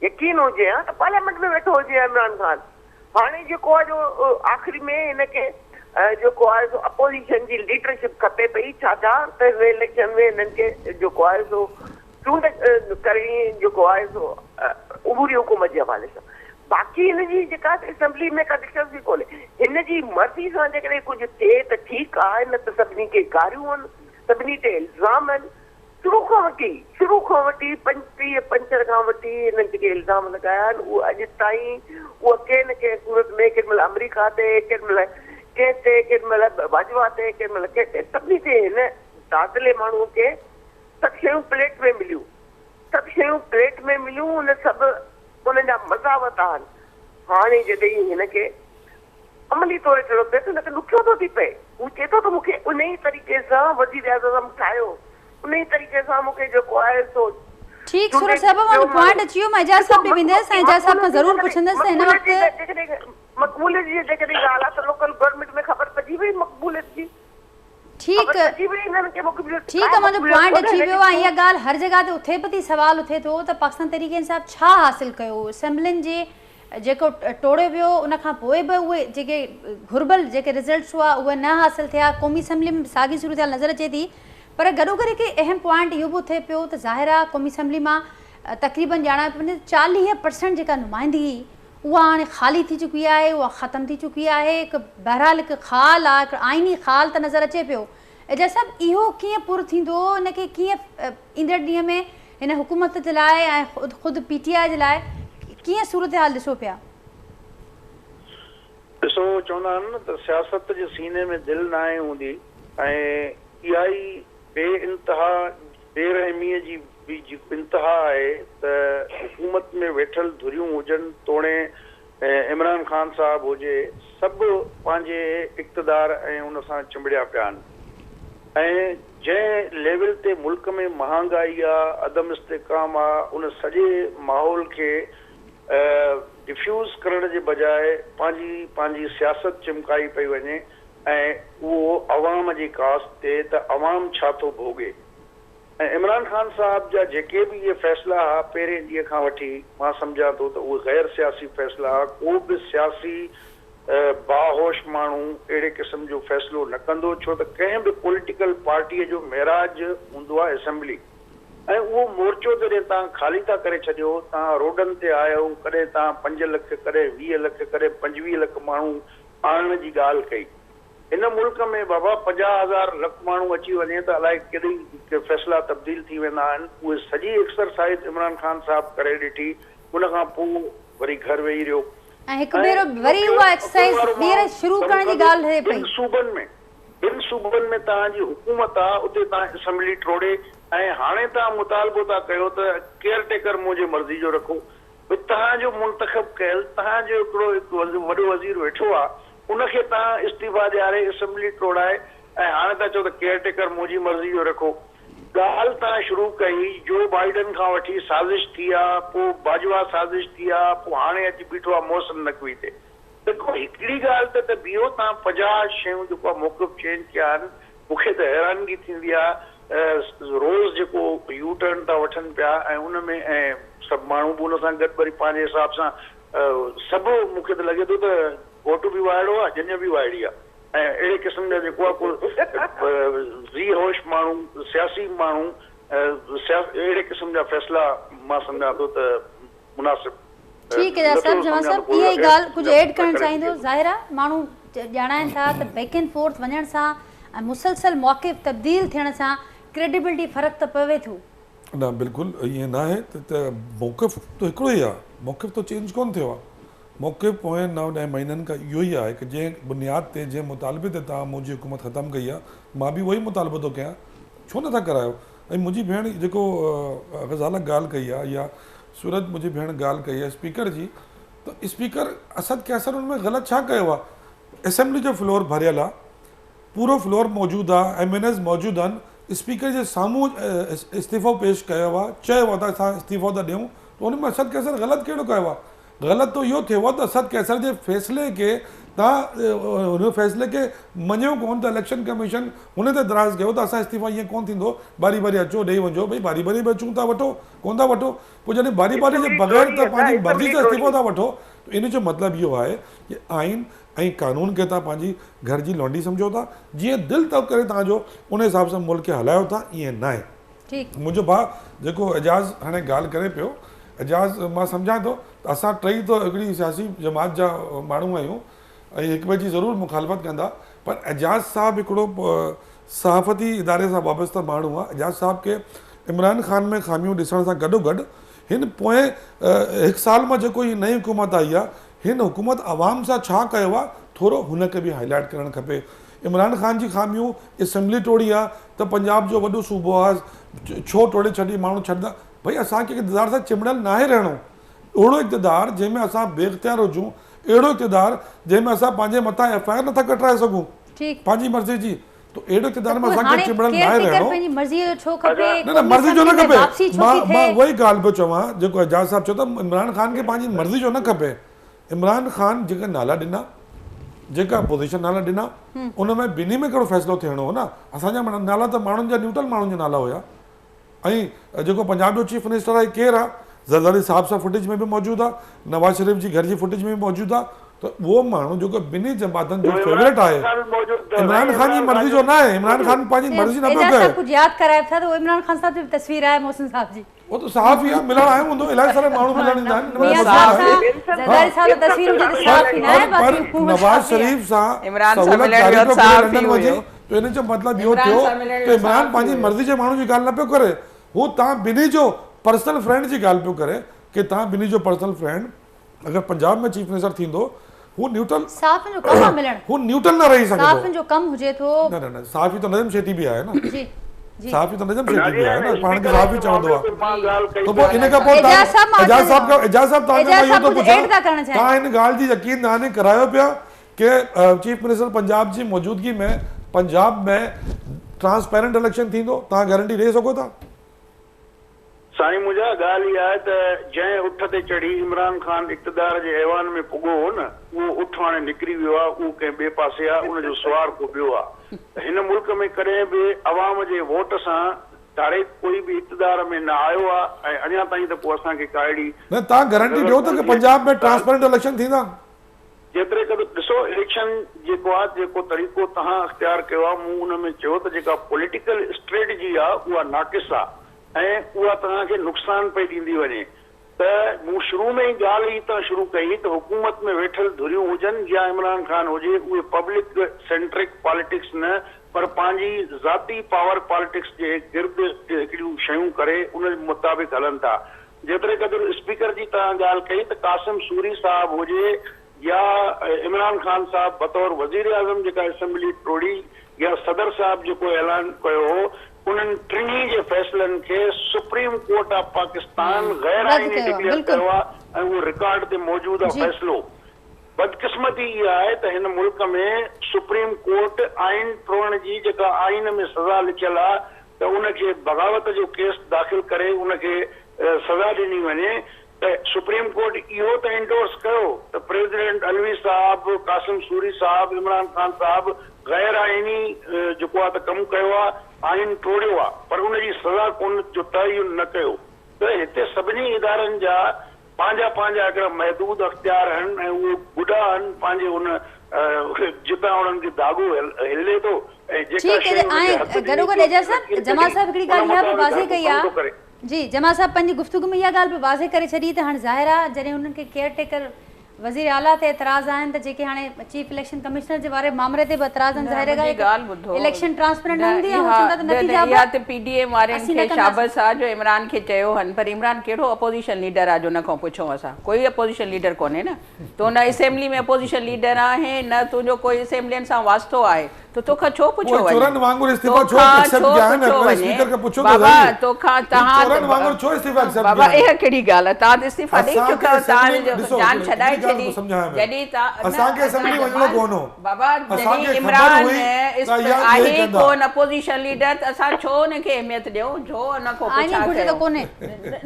Speaker 4: يقين هجي ها ته پارليامينٽ ۾ ويٺو هجي ها عمران خان هاڻي جيڪو آهي جو آخري ۾ هن کي جيڪو آهي سو اپوزيشن جي ليڊرشپ کپي پئي ڇاڪاڻ ته هن اليڪشن ۾ هنن کي جيڪو آهي سو چونڊ ڪرڻي جيڪو آهي سو عبوري حڪومت جي حوالي سان باقي هن جي جيڪا اسيمبلي ۾ ڪا دلچسپي ڪونهي هن جي مرضي سان جيڪڏهن ڪجهه ٿئي ته ٺيڪ آهي نه ته سڀني کي گاريون آهن سڀني تي الزام آهن شروع کان وٺي شروع کان وٺي 25 پنچر کان وٺي هنن جيڪي الزام لڳايا آهن اهي اڄ تائين اهي ڪنهن نه ڪنهن صورت ۾ ڪيڏي مهل آمريڪا تي ڪيڏي مهل ڪنهن تي ڪيڏي مهل باجوا تي ڪيڏي مهل ڪنهن تي سڀني تي هن دادلي ماڻهو کي سڀ شيون پليٽ ۾ مليون سڀ شيون پليٽ ۾ مليون ان سڀ انهن جا مزا ورتا آهن هاڻي جڏهن هن کي عملي طور اچڻو پئي ته هن کي ڏکيو ٿو ٿي پئي. هو چئي ٿو ته مون کي انهيء طريقي سان وزيراعظم ٺاهيو، انهيء طريقي سان مون کي جيڪو آهي سو
Speaker 1: ٺيڪ
Speaker 4: چونڊي
Speaker 1: سرور صاحب
Speaker 4: ٻيو
Speaker 1: منهنجو
Speaker 4: ماڻهو.
Speaker 1: پوائنٽ اچي ويو مان اعجاز
Speaker 4: ڏسو
Speaker 1: صاحب ڏي ويندس ۽ اعجاز صاحب کان ضرور پڇندس ته هن وقت.
Speaker 4: مقبوليت جي جيڪڏهن ڳالهه آهي ته لوڪل گورنمينٽ ۾ خبر پئجي وئي مقبوليت جي.
Speaker 1: ٺيڪ
Speaker 4: خبر پئجي وئي هنن کي مقبوليت
Speaker 1: ٺيڪ
Speaker 4: ڪا
Speaker 1: منهنجو
Speaker 4: مقبوليت
Speaker 1: پوائنٽ
Speaker 4: ڪونهي
Speaker 1: اچي
Speaker 4: هن
Speaker 1: ويو
Speaker 4: کي
Speaker 1: ۽ اها ڳالهه هر جڳهه تي اٿي به ٿي سوال اٿي ٿو ته پاڪستان تحريڪ انصاف ڇا حاصل ڪيو اسيمبلين جي جيڪو ٽوڙيو ويو ان کان پوء به اهي جيڪي گهربل جيڪي رزلٽس هئا اهي نه حاصل ٿيا قومي اسيمبلي ۾ به ساڳي صورتحال نظر اچي ٿي پر گڏوگڏ هڪ اهم پوائنٽ اهو به اٿي پيو ته ظاهر آهي قومي اسيمبلي مان تقريبن ڄاڻايو پيو وڃي ته 40% جيڪا نمائندگي اها هاڻي خالي ٿي چڪي آهي اها ختم ٿي چڪي آهي هڪ بهرحال هڪ خال آهي هڪ آئيني خال ته نظر اچي پيو اعجاز صاحب اهو ڪيئن پر ٿيندو ان کي ڪيئن ايندڙ ڏينهن ۾ هن حڪومت جي لاء ۽ خود پي ٽي آء جي لاء ڪيئن صورتحال ڏسو پيا؟
Speaker 5: ڏسو چوندا آهن نه ته سياست جي سيني ۾ دل ناهي هوندي ۽ اها ئي بي انتها بي رحميء جي به انتها آهي ته حڪومت ۾ ويٺل ڌريون هجن توڻي عمران خان صاحب هجي سڀ پنهنجي اقتدار ۽ ان سان چنبڙيا پيا آهن ۽ جنهن ليول تي ملڪ ۾ مهانگائي آ، عدم استحڪام آ، ان سڄي ماحول کي ڊفيوز ڪرڻ جي بجاء پنهنجي پنهنجي سياست چمڪائي پئي وڃي ۽ اهو عوام جي ڪاست تي ته عوام ڇا ٿو ڀوڳي. ۽ عمران خان صاحب جا جيڪي به اهي فيصلا ها پهرين ڏينهن کان وٺي مان سمجهان ٿو ته اهي غير سياسي فيصلا ها ڪو به سياسي باهوش ماڻهو اهڙي قسم جو فيصلو نه ڪندو ڇو ته ڪنهن به پوليٽيڪل پارٽيء جو معراج هوندو آهي اسيمبلي ۽ اهو مورچو جڏهن توهان خالي ٿا ڪري ڇڏيو توهان روڊن تي آيو ڪڏهن توهان 5 لک ڪڏهن 20 لک ڪڏهن 25 لک ماڻهو آڻڻ جي ڳالهه ڪئي هن ملڪ ۾ بابا 50 هزار لک ماڻهو اچي وڃي ته الائي ڪيڏي فيصلا تبديل ٿي ويندا آهن اهي سڄي ايڪسرسائيز عمران خان صاحب ڪري ڏٺي ان کان پوء وري گهر ويهي رهيو
Speaker 1: ۽ هڪ ڀيرو وري اها ايڪسرسائيز ٻيهر شروع ڪرڻ جي ڳالهه ٿئي پئي.
Speaker 5: ٻن صوبن ۾ توهان جي حڪومت آ، اتي توهان اسيمبلي ٽوڙي ۽ هاڻي توهان مطالبو ٿا ڪيو ته ڪيئر ٽيڪر منهنجي مرضي جو رکو. ڀئي توهان جو منتخب ڪيل توهان جو هڪڙو هڪ وڏو وزير ويٺو آ، ان کي توهان استعيفا ڏياري اسيمبلي ٽوڙائي ۽ هاڻي ٿا چئو ته ڪيئر ٽيڪر منهنجي مرضي جو رکو. ڳالهه توهان شروع ڪئي جو بائيڊن کان وٺي سازش ٿي آ، پوء باجوا سازش ٿي آ، پوء هاڻي اچي بيٺو آ محسن نقوي تي. ته ڪو هڪڙي ڳالهه تي ته بيهو، توهان 50 شيون جيڪو آ موقف چينج ڪيا آهن، مون کي ته حيرانگي ٿيندي آ روز جيڪو يو ٽرن ٿا وٺن پيا ۽ ان ۾ ۽ سڀ ماڻهو به ان سان گڏ وري پنهنجي حساب سان سڀ مون کي ته لڳي ٿو ته گهوٽ به وائڙو آ ڄڃ به وائڙي آ ۽ اهڙي قسم جا جيڪو آ ڪو ذي هوش ماڻهو سياسي ماڻهو اهڙي قسم جا فيصلا مان سمجهان ٿو ته مناسب
Speaker 1: ٺيڪ اعجاز صاحب جوان صاحب اها ئي ڳالهه ڪجهه ايڊ ڪرڻ چاهيندو ظاهر آهي ماڻهو ڄاڻائن ٿا ته بيڪ اينڊ فورٿ وڃڻ سان ۽ مسلسل موقف تبديل ٿيڻ سان ڪريڊيبلٽي فرق ته پوي ٿو.
Speaker 2: نه بلڪل ائين ناهي ته موقف ته هڪڙو ئي آهي موقف ته چينج ڪونه ٿيو آهي موقف پوئين نو ڏهه مهينن کان اهو ئي آهي ڪه جنهن بنياد تي جنهن مطالبي تي توهان منهنجي حڪومت ختم ڪئي آهي مان به اهو ئي مطالبو ٿو ڪيان ڇو نٿا ڪرايو ۽ منهنجي ڀيڻ جيڪو غزاله ڳالهه ڪئي آهي يا سورج منهنجي ڀيڻ ڳالهه ڪئي آهي اسپيڪر جي ته اسپيڪر اسد قيصر ان ۾ غلط ڇا ڪيو آهي اسيمبلي جو فلور ڀريل آهي پورو فلور موجود آهي ايم اين ايز موجود آهن اسپيڪر جي سامهون استعيفو پيش ڪيو آهي چيو آهي ته اسان استعيفو ٿا ڏيون ته ان ۾ اسد قيصر غلط ڪهڙو ڪيو آهي غلط ته اهو ٿيو آهي ته اسد قيصر جي فيصلي کي توهان هن فيصلي کي مڃيو ڪونه ته اليڪشن ڪميشن هن تي اعتراض ڪيو ته اسان استعيفا ائين ڪونه ٿيندو باري باري اچو ڏئي وڃجو ڀئي باري باري به اچون ٿا وٺو ڪونه ٿا وٺو پوء جڏهن باري باري جي بغير ته پنهنجي مرضي سان استعيفا ٿا وٺو ته ان جو مطلب اهو آهي ڪي آئين ۽ قانون کي توهان پنهنجي گهر جي لونڊي سمجهو ٿا جيئن دل ٿو ڪري توهان جو ان حساب سان ملڪ کي هلايو ٿا ائين ناهي منهنجو ڀاء جيڪو اعجاز هاڻي ڳالهه ڪري پيو اعجاز مان سمجهان ٿو ته اسان ٽئي ته هڪڙي سياسي جماعت جا ماڻهو آهيون ۽ هڪ ٻئي جي ضرور مخالفت ڪندا پر اعجاز صاحب هڪڙو صحافتي اداري سان وابسته ماڻهو آهي اعجاز صاحب کي عمران خان ۾ خاميون ڏسڻ سان گڏو گڏ هن پوئين هڪ سال مان جيڪو هي نئين حڪومت آئي آهي هن حڪومت عوام سان ڇا ڪيو آهي ٿورو هن کي به هائي لائيٽ ڪرڻ کپي عمران خان جي خاميون اسيمبلي ٽوڙي آ ته پنجاب جو وڏو صوبو آ ڇو ٽوڙي ڇڏي ماڻهو ڇڏندا ڀئي اسان کي اقتدار سان چنبڙيل ناهي رهڻو اهڙو اقتدار جنهن ۾ اسان بي اختيار هجون اهڙو اقتدار جنهن ۾ اسان پنهنجي مٿان ايف I R نٿا ڪٽرائي سگهون پنهنجي مرضي جي ته اهڙو اقتدار ۾ اسان کي چنبڙيل ناهي رهڻو نه نه مرضي جو نه کپي مان مان اها ئي ڳالهه پيو چوان جيڪو اعجاز صاحب چيو ته عمران خان کي پنهنجي مرضي جو نه کپي عمران خان جيڪا نالا ڏنا جيڪا اپوزيشن نالا ڏنا ان ۾ ٻنهي ۾ ڪهڙو فيصلو ٿيڻو هو نه اسان جا نالا ته ماڻهن جا نيوٽرل ماڻهن جا نالا هيا ۽ جيڪو پنجاب جو چيف منسٽر آهي ڪير آهي زرداري صاحب سان فوٽيج ۾ به موجود آهي نواز شريف جي گهر جي فوٽيج ۾ به موجود آهي ته اهو ماڻهو جيڪو ٻنهي جماعتن جو فيورٽ آهي عمران خان جي مرضي جو نه آهي عمران خان پنهنجي مرضي نه پيو ڪري
Speaker 1: ڪجهه ياد ڪرائي ٿا ته عمران خان صاحب جي تصوير آهي محسن صاحب جي
Speaker 2: هو ته صحافي آهي ملڻ آيو هوندو الاهي سارا ماڻهو ملڻ ايندا آهن
Speaker 1: ميان صاحب سان زرداري صاحب تصوير هجي ته صحافي نه آهي
Speaker 2: پر نواز شريف سان سهولتڪاري پيو ڪري لنڊن وڃي ته ان جو مطلب اهو ٿيو ته عمران پنهنجي مرضي جي ماڻهو جي ڳالهه نه پيو ڪري هو توهان ٻنهي جو پرسنل فرينڊ جي ڳالهه پيو ڪري ڪي توهان ٻنهي جو پرسنل فرينڊ اگر پنجاب ۾ چيف منسٽر ٿيندو هو نيوٽرل
Speaker 1: صحافين جو ڪم آ ملڻ
Speaker 2: هو نيوٽرل نه رهي سگهندو
Speaker 1: صحافين جو ڪم هجي ٿو
Speaker 2: نه نه نه صحافي ته نجم شيٽي به آهي نه
Speaker 1: جي جي
Speaker 2: صحافي ته نجم شيٽي به آهي نه پاڻ کي صحافي چوندو آ ته پوء ان کان پوء اعجاز صاحب کان اعجاز صاحب توهان کان مان اهو ٿو پڇان توهان هن ڳالهه جي يقين دهاني ڪرايو پيا ڪي چيف منسٽر پنجاب جي موجودگي ۾ پنجاب ۾ ٽرانسپيرنٽ اليڪشن ٿيندو توهان گارنٽي ڏئي سگهو ٿا؟
Speaker 5: سائين منهنجا، ڳالهه اها آهي ته جنهن اٺ تي چڙهي عمران خان اقتدار جي ايوان ۾ پڳو هو نه، اهو اٺ هاڻي نڪري ويو آهي، اهو ڪنهن ٻئي پاسي آهي، ان جو سوار ڪو ٻيو آهي ته هن ملڪ ۾ ڪڏهن به عوام جي ووٽ سان ڊائريڪٽ ڪوئي به اقتدار ۾ نه آيو آهي ۽ اڃا تائين ته ڪو اسان کي ڪا اهڙي
Speaker 2: نه توهان گارنٽي ڏيو ته پنجاب ۾ ٽرانسپيرنٽ اليڪشن ٿيندا؟
Speaker 5: جيتري قدر ڏسو اليڪشن جيڪو آهي جيڪو طريقو توهان اختيار ڪيو آهي مون ان ۾ چيو ته جيڪا پوليٽيڪل اسٽريٽجي آهي اها ناقص آهي ۽ اها توهان کي نقصان پئي ڏيندي وڃي ته مون شروع ۾ ئي ڳالهه ئي اتان شروع ڪئي ته حڪومت ۾ ويٺل ڌريون هجن يا عمران خان هجي اهي پبلڪ سينٽرڪ پاليٽڪس نه پر پنهنجي ذاتي پاور پاليٽڪس جي گرد هڪڙيون شيون ڪري ان مطابق هلن ٿا. جيتري قدر اسپيڪر جي توهان ڳالهه ڪئي ته قاسم سوري صاحب هجي يا عمران خان صاحب بطور وزيراعظم جيڪا اسيمبلي ٽوڙي يا صدر صاحب جيڪو اعلان ڪيو هو انهن ٽنهي جي فيصلن کي سپريم ڪورٽ آف پاڪستان غير
Speaker 1: رد
Speaker 5: آئيني
Speaker 1: ڪيو آهي
Speaker 5: ڊڪليئر
Speaker 1: بلڪل
Speaker 5: ڪيو آهي ۽ اهو رڪارڊ تي موجود آهي
Speaker 1: جي.
Speaker 5: فيصلو. بدقسمتي اها آهي ته هن ملڪ ۾ سپريم ڪورٽ آئين ٽوڙڻ جي جيڪا آئين ۾ سزا لکيل آهي ته ان کي بغاوت جو ڪيس داخل ڪري ان کي سزا ڏني وڃي ته سپريم ڪورٽ اهو ته انڊورس ڪيو ته پريزيڊنٽ علوي صاحب، قاسم سوري صاحب، عمران خان صاحب غير آئيني جيڪو آهي ته ڪم ڪيو آهي، آئين ٽوڙيو آهي پر ان جي سزا ڪونه جو تعين نه ڪيو ته هتي سڀني ادارن جا پنهنجا پنهنجا هڪڙا محدود اختيار آهن ۽ اهي گڏا آهن پنهنجي ان جتان انهن کي ڌاڳو هلي ٿو ۽ جيڪا
Speaker 1: ٺيڪ
Speaker 5: شيء انهن کي
Speaker 1: ۽
Speaker 5: هٿ ڏني
Speaker 1: گڏوگڏ
Speaker 5: ٿي
Speaker 1: اعجاز صاحب
Speaker 5: لڪير
Speaker 1: جمال
Speaker 5: ڪڍي
Speaker 1: صاحب هڪڙي
Speaker 5: ان
Speaker 1: ڳالهه اها به
Speaker 5: مطابق
Speaker 1: واضح
Speaker 5: هر ڪو
Speaker 1: ڪئي
Speaker 5: ڪم
Speaker 1: آهي
Speaker 5: ٿو ڪري.
Speaker 1: جي جمال صاحب پنهنجي گفتگو ۾ اها ڳالهه به واضح ڪري ڇڏي ته هاڻي ظاهر آهي جڏهن انهن کي ڪيئر ٽيڪر وزير اعليٰ تي اعتراض آهن ته جيڪي هاڻي چيف اليڪشن ڪمشنر جي واري مامري تي به اعتراض آهن
Speaker 3: نه
Speaker 1: ظاهر
Speaker 3: منهنجي
Speaker 1: ڳالهه
Speaker 3: ڳالهه ٻڌو
Speaker 1: اليڪشن ٽرانسپيرنٽ
Speaker 3: نه
Speaker 1: نه هوندي ۽ هو
Speaker 3: اها
Speaker 1: چوندا ته
Speaker 3: نه نه
Speaker 1: نتيجا
Speaker 3: اها
Speaker 1: به
Speaker 3: ته پي ڊي ايم وارن
Speaker 1: اسين نه
Speaker 3: کي
Speaker 1: ڪنداسين.
Speaker 3: شابس آ جو عمران کي چيو هن پر عمران ڪهڙو اپوزيشن ليڊر آ جو ان کان پڇون اسان ڪوئي اپوزيشن ليڊر ڪونهي نه تون نه اسيمبلي ۾ اپوزيشن ليڊر آهين نه تنهنجو ڪوئي اسيمبلين سان واسطو آهي ته توکان ڇو پڇيو
Speaker 2: پوء
Speaker 3: وڃي؟
Speaker 2: چورن وانگر استعيفا ڇو
Speaker 3: توکان
Speaker 2: ايڪسيپٽ
Speaker 3: ڇو
Speaker 2: ڪيا آهن؟
Speaker 3: پڇيو
Speaker 2: هڪ
Speaker 3: وڃي؟
Speaker 2: اسپيڪر کي پڇو ته
Speaker 3: بابا
Speaker 2: سهي.
Speaker 3: توکان
Speaker 2: هي
Speaker 3: توهان
Speaker 2: چورن وانگر ڇو استعيفا ايڪسيپٽ
Speaker 3: بابا
Speaker 2: ڪيا آهن؟
Speaker 3: اها ڪهڙي ڳالهه آهي؟ توهان ته استعيفا ڏئي
Speaker 2: اسان کي
Speaker 3: چڪا آهيو
Speaker 2: اسيمبلي
Speaker 3: توهان
Speaker 2: ڏسو
Speaker 3: جان
Speaker 2: هڪڙي
Speaker 3: ڇڏائي
Speaker 2: ڳالهه
Speaker 3: ڇڏي
Speaker 2: ٿو سمجهايان پيو.
Speaker 3: جڏهن توهان نه
Speaker 2: اسان کي
Speaker 3: ادا
Speaker 2: اسيمبلي وڃڻو
Speaker 3: جمال
Speaker 2: ڪونه هو.
Speaker 3: بابا
Speaker 2: اسان کي
Speaker 3: جڏهن
Speaker 2: خبر
Speaker 3: عمران
Speaker 2: هئي ته اها اهي
Speaker 3: آهي
Speaker 2: ڪندا.
Speaker 3: ڪونه اپوزيشن ليڊر ته اسان ڇو ان کي اهميت ڏيون ڇو ان کان
Speaker 1: آئيني
Speaker 3: پڇا
Speaker 1: گهرج ته
Speaker 3: ڪيون
Speaker 1: ڪونهي.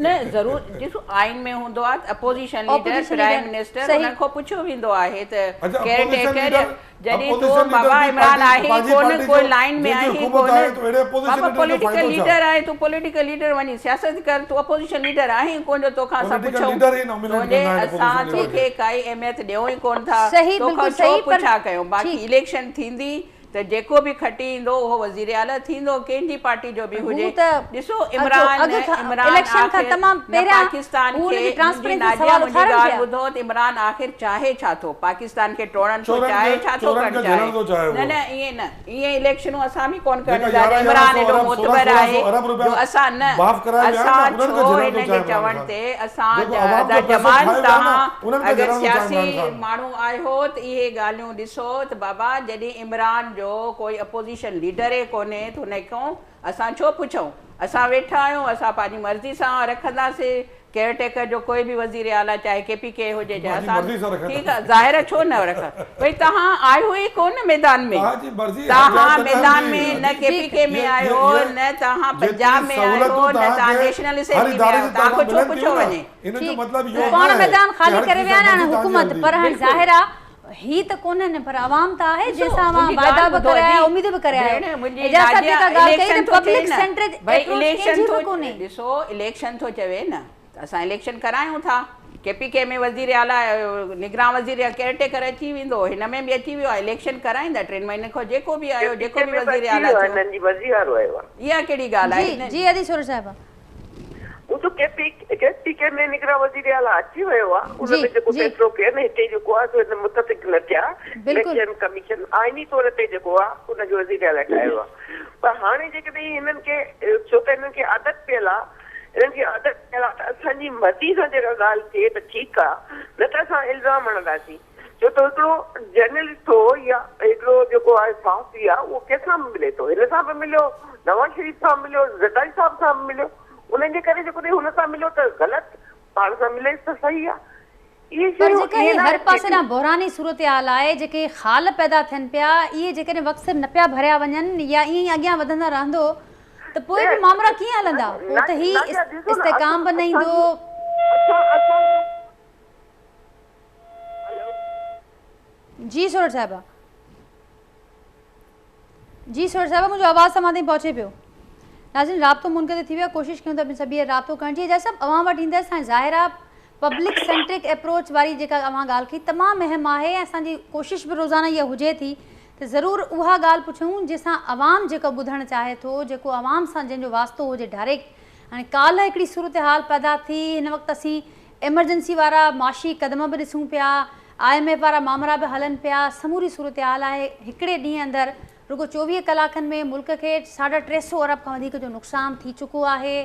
Speaker 3: نه ضرور ڏسو آئين ۾ هوندو آهي ته opposition leader
Speaker 1: opposition
Speaker 3: prime
Speaker 1: leader
Speaker 3: minister
Speaker 1: صحيح.
Speaker 3: ان کان پڇيو ويندو آهي ته
Speaker 2: اڇا
Speaker 3: ڪيئر
Speaker 2: اپوزيشن
Speaker 3: ٽيڪر
Speaker 2: ليڊر
Speaker 3: جڏهن تون
Speaker 2: اپوزيشن ليڊر
Speaker 3: بابا
Speaker 2: به
Speaker 3: عمران
Speaker 2: پارٽي
Speaker 3: آهي ئي
Speaker 2: پنهنجي
Speaker 3: ڪونه
Speaker 2: پارٽي
Speaker 3: ڪوئي
Speaker 2: جو
Speaker 3: لائين ۾
Speaker 2: جنهن جي
Speaker 3: آهي ئي
Speaker 2: حڪومت
Speaker 3: ڪونه
Speaker 2: آهي ته اهڙي اپوزيشن
Speaker 3: بابا
Speaker 2: ليڊر جو
Speaker 3: پوليٽيڪل
Speaker 2: فائدو ڇا؟
Speaker 3: ليڊر آهي تون پوليٽيڪل ليڊر وڃي سياست ڪر تون اپوزيشن ليڊر آهين ئي ڪونه جو توکان اسان
Speaker 2: پوليٽيڪل
Speaker 3: پڇون
Speaker 2: ليڊر ئي نامينيٽ
Speaker 3: تنهنجي
Speaker 2: ڪندا آهن
Speaker 3: اسان
Speaker 2: اپوزيشن ليڊر
Speaker 3: توکي
Speaker 2: کي.
Speaker 3: ڪائي اهميت ڏيون ئي ڪونه ٿا
Speaker 1: صحيح
Speaker 3: توکان
Speaker 1: بلڪل
Speaker 3: ڇو
Speaker 1: صحيح پر
Speaker 3: پڇا ڪيون باقي
Speaker 1: ٺيڪ
Speaker 3: اليڪشن ٿيندي ته جيڪو به کٽي ايندو اهو وزير اعليٰ ٿيندو ڪنهن جي پارٽي جو به
Speaker 1: هو
Speaker 3: هجي
Speaker 1: ته
Speaker 3: ڏسو
Speaker 1: اڳ
Speaker 3: عمران
Speaker 1: اڳ کان
Speaker 3: عمران
Speaker 1: اليڪشن کان
Speaker 3: آخر
Speaker 1: تمام
Speaker 3: نه
Speaker 1: پهريان
Speaker 3: پاڪستان
Speaker 1: هو
Speaker 3: کي
Speaker 1: ان جي
Speaker 3: منهنجي
Speaker 1: ٽرانسپيرنسي
Speaker 3: ناديه
Speaker 1: سوال
Speaker 3: منهنجي
Speaker 1: اٿارن
Speaker 3: ڳالهه
Speaker 1: پيا.
Speaker 3: ٻڌو ته عمران آخر چاهي ڇا ٿو پاڪستان کي ٽوڙڻ ٿو
Speaker 2: چورن
Speaker 3: چاهي
Speaker 2: کي
Speaker 3: ڇا ٿو
Speaker 2: چورن
Speaker 3: ڪرڻ
Speaker 2: کي
Speaker 3: چاهي
Speaker 2: جهلڻ ٿو چاهي
Speaker 3: نه
Speaker 2: اهو.
Speaker 3: نه ائين نه ائين اليڪشنون اسان به ڪونه ڪرڻ
Speaker 2: جيڪا
Speaker 3: ڏينداسين
Speaker 2: 11
Speaker 3: عمران
Speaker 2: 1100
Speaker 3: ايڏو
Speaker 2: ارب 16
Speaker 3: معتبر
Speaker 2: 1600
Speaker 3: آهي
Speaker 2: ارب
Speaker 3: جو
Speaker 2: روپيا
Speaker 3: اسان نه
Speaker 2: معاف ڪرايا ويا آهن نه
Speaker 3: اسان
Speaker 2: انهن کي
Speaker 3: ڇو
Speaker 2: جهلڻ ٿو
Speaker 3: هن جي
Speaker 2: چاهي عمران
Speaker 3: چوڻ
Speaker 2: خان.
Speaker 3: تي اسان
Speaker 2: جيڪو عوام
Speaker 3: ادا
Speaker 2: جو پئسو
Speaker 3: جمال
Speaker 2: کائي ويا نه
Speaker 3: توهان
Speaker 2: انهن کي
Speaker 3: اگر
Speaker 2: جهلڻ ٿو چاهي
Speaker 3: سياسي
Speaker 2: عمران خان.
Speaker 3: ماڻهو آهيو ته اهي ڳالهيون ڏسو ته بابا جڏهن عمران جو ڪوئي اپوزيشن ليڊر ئي ڪونهي ته هن کان اسان ڇو پڇون؟ اسان ويٺا آهيون اسان پنهنجي مرضي سان رکنداسين ڪيئر ٽيڪر جو ڪوئي به وزير اعليٰ چاهي ڪي پي ڪي هجي چاهي
Speaker 2: پنهنجي
Speaker 3: اسان
Speaker 2: مرضي سان
Speaker 3: ٺيڪ
Speaker 2: رکنداسين.
Speaker 3: آهي ظاهر آهي ڇو نه رک ڀئي توهان آهيو ئي ڪونه ميدان ۾
Speaker 2: توهان جي مرضي هر جاء
Speaker 3: توهان
Speaker 2: تي نه
Speaker 3: ميدان
Speaker 2: هلندي
Speaker 3: ۾ نه
Speaker 2: ادي.
Speaker 3: ڪي پي
Speaker 1: ٺيڪ
Speaker 3: ڪي ۾
Speaker 2: اهي
Speaker 3: آهيو
Speaker 2: اهي
Speaker 3: نه توهان
Speaker 2: جيتري
Speaker 3: پنجاب ۾ آهيو
Speaker 2: سهولتون
Speaker 3: نه
Speaker 2: توهان
Speaker 3: توهان
Speaker 2: کي
Speaker 3: نيشنل
Speaker 2: هر
Speaker 3: اسيمبلي ۾
Speaker 2: اداري
Speaker 3: آهيو
Speaker 2: جي
Speaker 3: توهان
Speaker 2: طرفان
Speaker 3: کان ڇو
Speaker 2: ملن
Speaker 3: پڇيو
Speaker 2: ٿيون نه
Speaker 3: وڃي
Speaker 2: ان جو
Speaker 1: ٺيڪ
Speaker 2: مطلب
Speaker 1: هو
Speaker 2: اهو
Speaker 1: پاڻ
Speaker 2: نه آهي
Speaker 1: ميدان
Speaker 2: ڪي
Speaker 1: خالي
Speaker 2: هر
Speaker 1: ڪري
Speaker 2: چيز
Speaker 1: ويا آهن هاڻي
Speaker 2: مرضي توهان جي
Speaker 1: حڪومت
Speaker 2: هلندي.
Speaker 1: پر هاڻي
Speaker 3: بلڪل
Speaker 1: ظاهر آهي هي ته ڪونهن پر عوام ته آهي
Speaker 3: ڏسو
Speaker 1: جنهن سان اوهان
Speaker 3: منهنجي
Speaker 1: واعدا
Speaker 3: ڳالهه
Speaker 1: به
Speaker 3: ٻڌو
Speaker 1: ڪري آيا
Speaker 3: ادي
Speaker 1: اميد به ڪري آيا
Speaker 3: ڀيڻ منهنجي
Speaker 1: اعجاز صاحب
Speaker 3: ناديه
Speaker 1: جيڪا ڳالهه ڪئي
Speaker 3: اليڪشن
Speaker 1: ته
Speaker 3: ٿو چئي
Speaker 1: پبلڪ
Speaker 3: نه
Speaker 1: سينٽرڊ
Speaker 3: ڀئي
Speaker 1: اپروچ
Speaker 3: اليڪشن
Speaker 1: ڪنهن جي
Speaker 3: ٿو
Speaker 1: به ڪونهي.
Speaker 3: ڏسو اليڪشن ٿو چوي نه ته اسان اليڪشن ڪرايون ٿا ڪي پي ڪي ۾ وزير اعليٰ نگران وزير ڪيئر ٽيڪر اچي ويندو هن ۾ به اچي ويو آهي اليڪشن ڪرائيندا 3 مهينن کان جيڪو به
Speaker 4: ڪي
Speaker 3: آيو
Speaker 4: پي
Speaker 3: جيڪو
Speaker 4: ڪي
Speaker 3: به
Speaker 4: ۾ به
Speaker 3: وزير
Speaker 4: اچي
Speaker 3: اعليٰ
Speaker 4: ويو آهي
Speaker 3: ٿيو
Speaker 4: هنن جي مرضي وارو آيو آهي.
Speaker 3: اها ڪهڙي ڳالهه
Speaker 1: جي
Speaker 3: آهي هن
Speaker 1: جي ادي سورٺ صاحبه.
Speaker 4: هو ته ڪي پي ڪي پي ڪي ۾ نگران وزير اعليٰ اچي ويو آهي ان
Speaker 1: جي
Speaker 4: ۾ جيڪو
Speaker 1: جي
Speaker 4: فيصلو ڪين هتي جيڪو آهي سو هن متفق نه ٿيا
Speaker 1: بلڪل.
Speaker 4: اليڪشن ڪميشن آئيني طور تي جيڪو آهي ان کي وزير اعليٰ ٺاهيو آهي پر هاڻي جيڪڏهن هنن کي ڇو ته هنن کي عادت پيل آهي هنن کي عادت پيل آهي ته اسان جي مرضي سان جيڪا ڳالهه ٿئي ته ٺيڪ آهي نه ته اسان الزام هڻنداسين ڇو ته هڪڙو جرنلسٽ هو يا هڪڙو جيڪو آهي صحافي آهي اهو ڪنهن سان به ملي ٿو هن سان به مليو نواز شريف سان به مليو زرداري صاحب سان به مليو انهن جي ڪري جيڪڏهن هن سان مليو ته غلط، پاڻ سان مليس ته صحيح آ. اهي
Speaker 1: پر
Speaker 4: شيون
Speaker 1: جيڪا
Speaker 4: ائين
Speaker 1: هي
Speaker 4: ناهن
Speaker 1: هر پاسي
Speaker 4: ٿينديون.
Speaker 1: ڏانهن بحراني صورتحال آهي، جيڪي خال پيدا ٿين پيا، اهي جيڪڏهن وقت سر نه پيا ڀريا وڃن يا ائين ئي اڳيان وڌندا رهندو ته پوء
Speaker 4: نه
Speaker 1: به مامرا ڪيئن هلندا؟ پوء ته هي
Speaker 4: ناديه ڏسو نه
Speaker 1: استحڪام به نه
Speaker 4: اسان
Speaker 1: ايندو.
Speaker 4: اسان اسان جو هلو.
Speaker 1: جي سورٺ صاحبه. جي سورٺ صاحبه منهنجو آواز توهان تائين پهچي پيو. ناظرين رابطو منقطع ٿي ويو آهي ڪوشش ڪيون ٿا ٻيهر رابطو ڪرڻ جي اعجاز صاحب اوهان وٽ ايندس هاڻي ظاهر آهي پبلڪ سينٽرڪ اپروچ واري جيڪا اوهان ڳالهه ڪئي تمام اهم آهي ۽ اسان جي ڪوشش به روزانه اها هجي ٿي ته ضرور اها ڳالهه پڇون جنهن سان عوام جيڪو ٻڌڻ چاهي ٿو جيڪو عوام سان جنهن جو واسطو هجي ڊائريڪٽ هاڻي ڪالهه هڪڙي صورتحال پيدا ٿي هن وقت اسين ايمرجنسي وارا معاشي قدم به ڏسون پيا I M F وارا مامرا به هلن پيا، سموري صورتحال آهي، هڪڙي ڏينهن اندر رڳو 24 ڪلاڪن ۾ ملڪ کي 350 ارب کان وڌيڪ جو نقصان ٿي چڪو آهي،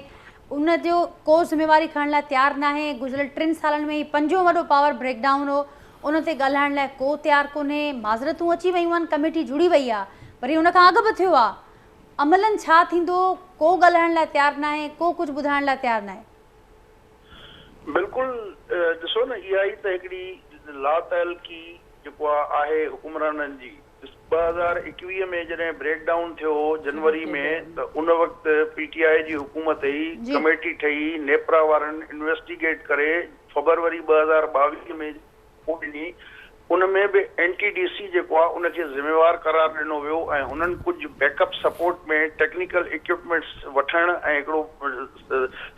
Speaker 1: ان جو ڪو ذميواري کڻڻ لاء تيار ناهي، گذريل ٽن سالن ۾ هي پنجون وڏو پاور بريڪ ڊائون هو، ان تي ڳالهائڻ لاء ڪو تيار ڪونهي، معذرتون اچي ويون آهن، ڪميٽي جڙي وئي آهي، پر هي ان کان اڳ به ٿيو آهي، عملن ڇا ٿيندو، ڪو ڳالهائڻ لاء تيار ناهي، ڪو ڪجهه ٻڌائڻ لاء تيار ناهي.
Speaker 5: بلڪل ڏسو نه اها ئي ته هڪڙي لاتعلقي جيڪو آهي حڪمرانن جي. 2021 ۾ جڏهن بريڪ ڊائون ٿيو هو جنوري ۾ ته ان وقت پي ٽي آء جي حڪومت هئي، ڪميٽي ٺهي، نيپرا وارن انويسٽيگيٽ ڪري فبروري 2022 ۾ رپورٽ ڏني، ان ۾ به اين ٽي ڊي سي جيڪو آهي ان کي ذميوار قرار ڏنو ويو ۽ هنن ڪجهه back up support ۾ technical equipments وٺڻ ۽ هڪڙو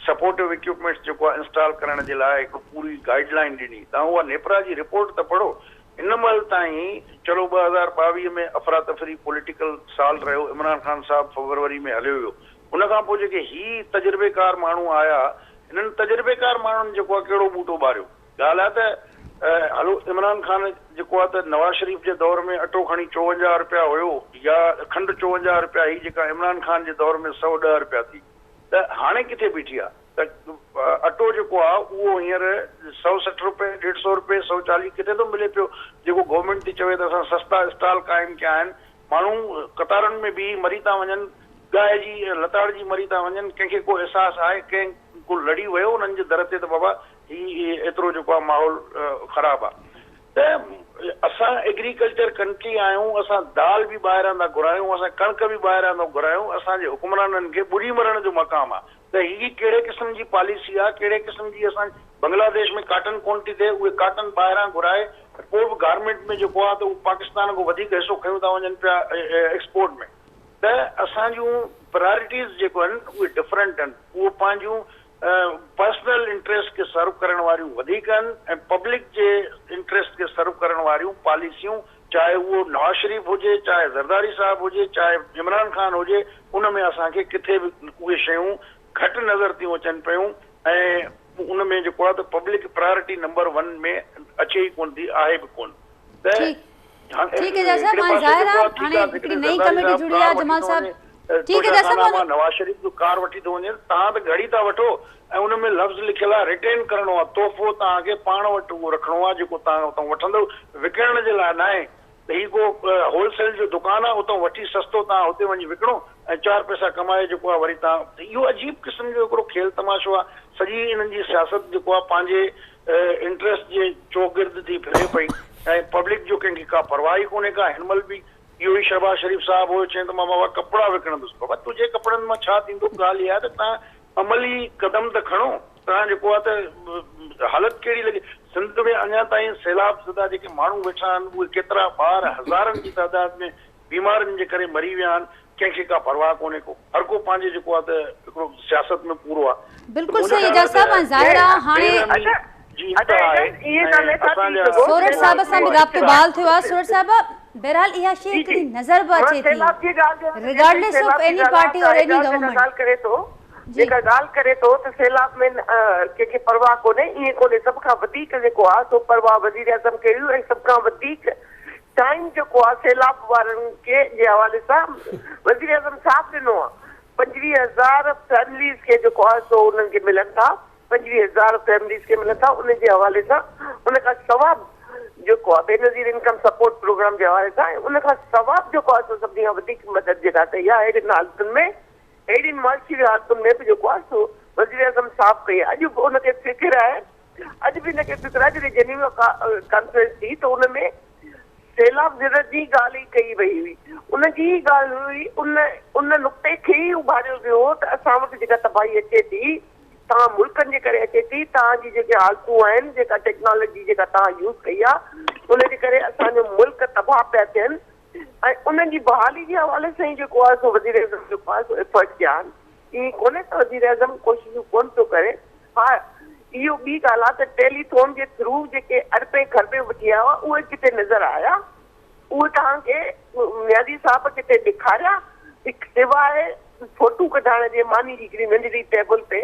Speaker 5: سپورٽو اڪيوپمينٽس جيڪو آهي انسٽال ڪرڻ جي لاء هڪڙو پوري گائيڊ لائين ڏني. توهان اها نيپرا جي رپورٽ ته پڙهو هن مهل تائين چلو 2022 ۾ افراتفري پوليٽيڪل سال رهيو، عمران خان صاحب فبروري ۾ هليو ويو، ان کان پوء جيڪي هي تجربيڪار ماڻهو آيا، هنن تجربيڪار ماڻهن جيڪو آهي ڪهڙو ٻوٽو ٻاريو؟ ڳالهه آهي ته هلو عمران خان جيڪو آهي ته نواز شريف جي دور ۾ اٽو کڻي 54 رپيا هيو يا کنڊ 54 رپيا هئي جيڪا عمران خان جي دور ۾ 110 رپيا ٿي ته هاڻي ڪٿي بيٺي آهي؟ ته اٽو جيڪو آ اهو هينئر 160 روپئي، ڏيڍ سئو روپئي، 140 ڪٿي ٿو ملي پيو، جيڪو گورنمينٽ ٿي چوي ته اسان سستا اسٽال قائم ڪيا آهن، ماڻهو قطارن ۾ بيهي مري ٿا وڃن، ڳاهجي لتاڙجي مري ٿا وڃن، ڪنهن کي ڪو احساس آهي، ڪنهن ڪو لڙي ويو انهن جي در تي ته بابا هي ايترو جيڪو آ ماحول خراب آ. ته اسان ايگريڪلچر ڪنٽري آهيون، اسان دال به ٻاهران ٿا گهرايون، اسان ڪڻڪ به ٻاهران ٿا گهرايون، اسان جي حڪمرانن کي ٻڏي مرڻ جو مقام آ ته هي ڪهڙي قسم جي پاليسي آ، ڪهڙي قسم جي اسان بنگلاديش ۾ ڪاٽن ڪونه ٿي ٿئي، اهي ڪاٽن ٻاهران گهرائي پوء به گارمينٽ ۾ جيڪو آ ته اهو پاڪستان کان وڌيڪ حصو کنيون ٿا وڃن پيا ايڪسپورٽ ۾ ته اسان جون پرائرٽيز جيڪو آهن اهي ڊفرنٽ آهن، اهو پنهنجون پرسنل انٽريسٽ کي سرو ڪرڻ واريون وڌيڪ آهن ۽ پبلڪ جي انٽريسٽ کي سرو ڪرڻ واريون پاليسيون چاهي اهو نواز شريف هجي چاهي زرداري صاحب هجي چاهي عمران خان هجي ان ۾ اسان کي ڪٿي به اهي شيون گهٽ نظر ٿيون اچن پيون ۽ ان ۾ جيڪو آهي ته پبلڪ پرائرٽي نمبر ون ۾ اچي ئي ڪونه ٿي آهي به ڪونه ته
Speaker 1: ٺيڪ اعجاز صاحب هاڻي ظاهر آهي هاڻي هڪڙي نئين ڪميٽي جڙي آهي جمال صاحب ٺيڪ اعجاز صاحب
Speaker 5: مان نواز شريف جو ڪار وٺي ٿو وڃي توهان ته گهڙي ٿا وٺو ۽ ان ۾ لفظ لکيل آهي ريٽين ڪرڻو آهي تحفو توهان کي پاڻ وٽ اهو رکڻو آهي جيڪو توهان اتان وٺندؤ وڪڻڻ جي لاء ناهي ته هي ڪو هول سيل جو دڪان آهي اتان وٺي سستو توهان هتي وڃي وڪڻو ۽ چار پئسا ڪمائي جيڪو آهي وري توهان اهو عجيب قسم جو هڪڙو کيل تماشو آهي سڄي انهن جي سياست جيڪو آهي پنهنجي انٽريسٽ جي چوگرد ٿي ڦري پئي ۽ پبلڪ جو ڪنهن کي ڪا پرواهه ئي ڪونهي ڪا هن مهل به اهو ئي شهباز شريف صاحب هيو چئين ته مان بابا ڪپڙا وڪڻندس بابا تنهنجي ڪپڙن مان ڇا ٿيندو ڳالهه اها آهي ته توهان عملي قدم ته کڻو توهان جيڪو آهي ته حالت ڪهڙي لڳي سنڌ ۾ اڃا تائين سيلاب زده جيڪي ماڻهو ويٺا آهن اهي ڪيترا ٻار هزارن جي تعداد ۾ بيمارين جي ڪري مري ويا آهن ڪنهن کي ڪا پرواهه ڪونهي ڪو هر ڪو پنهنجي جيڪو آهي ته هڪڙو سياست ۾ پورو آهي ته
Speaker 1: بلڪل
Speaker 5: منهنجو
Speaker 1: صحيح
Speaker 5: خيال
Speaker 1: اعجاز
Speaker 5: آهي
Speaker 1: صاحب
Speaker 5: ته
Speaker 1: ۽ ظاهر آهي هاڻي
Speaker 5: بي رحمي جي انتها آهي ۽ اسان جا
Speaker 1: سورٺ صاحب سان به رابطو بحال ٿيو آهي سورٺ صاحب بهرحال اها شيء هڪڙي نظر به اچي ٿي regardless of any party or any government جي.
Speaker 4: جيڪا ڳالهه ڪري ٿو ته سيلاب ۾ ڪنهن کي پرواهه ڪونهي ائين ڪونهي سڀ کان وڌيڪ جيڪو آهي سو پرواهه وزيراعظم کي هئي ۽ سڀ کان وڌيڪ ٽائيم جيڪو آ سيلاب وارن کي جي حوالي سان وزيراعظم صاحب ڏنو آ 25 هزار فيمليز کي جيڪو آ سو انهن کي ملن ٿا 25 هزار فيمليز کي ملن ٿا ان جي حوالي سان ان کان سوا جيڪو آ بينظير انڪم سپورٽ پروگرام جي حوالي سان ۽ ان کان سوا به جيڪو آ سو سڀني کان وڌيڪ مدد جيڪا ڪئي آ اهڙين حالتن ۾ اهڙين معاشي حالتن ۾ به جيڪو آ سو وزيراعظم صاحب ڪئي آ اڄ به ان کي فڪر آهي اڄ به ان کي فڪر آهي جڏهن جنيوا ڪانفرنس ٿي ته ان ۾ سيلاب زده جي ڳالهه ئي ڪئي وئي هئي ان جي ئي ڳالهه هئي ان ان نقطي کي ئي اڀاريو ويو هو ته اسان وٽ جيڪا تباهي اچي ٿي توهان ملڪن جي ڪري اچي ٿي توهان جي جيڪي حالتون آهن جيڪا ٽيڪنالاجي جيڪا توهان يوز ڪئي آهي ان جي ڪري اسان جو ملڪ تباهه پيا ٿين ۽ انهن جي بحالي جي حوالي سان ئي جيڪو آهي سو وزيراعظم جيڪو آهي سو ايفرٽ ڪيا آهن ائين ڪونهي ته وزيراعظم ڪوششون ڪونه پيو ڪري ها اهو ٻي ڳالهه آهي ته ٽيلي ٿون جي ٿرو جيڪي اربين کربين وٺي آيو آهي اهي ڪٿي نظر آيا اهي توهان کي نيازي صاحب ڪٿي ڏيکاريا هڪ سواء فوٽو ڪڍائڻ جي ماني جي هڪڙي ننڍڙي ٽيبل تي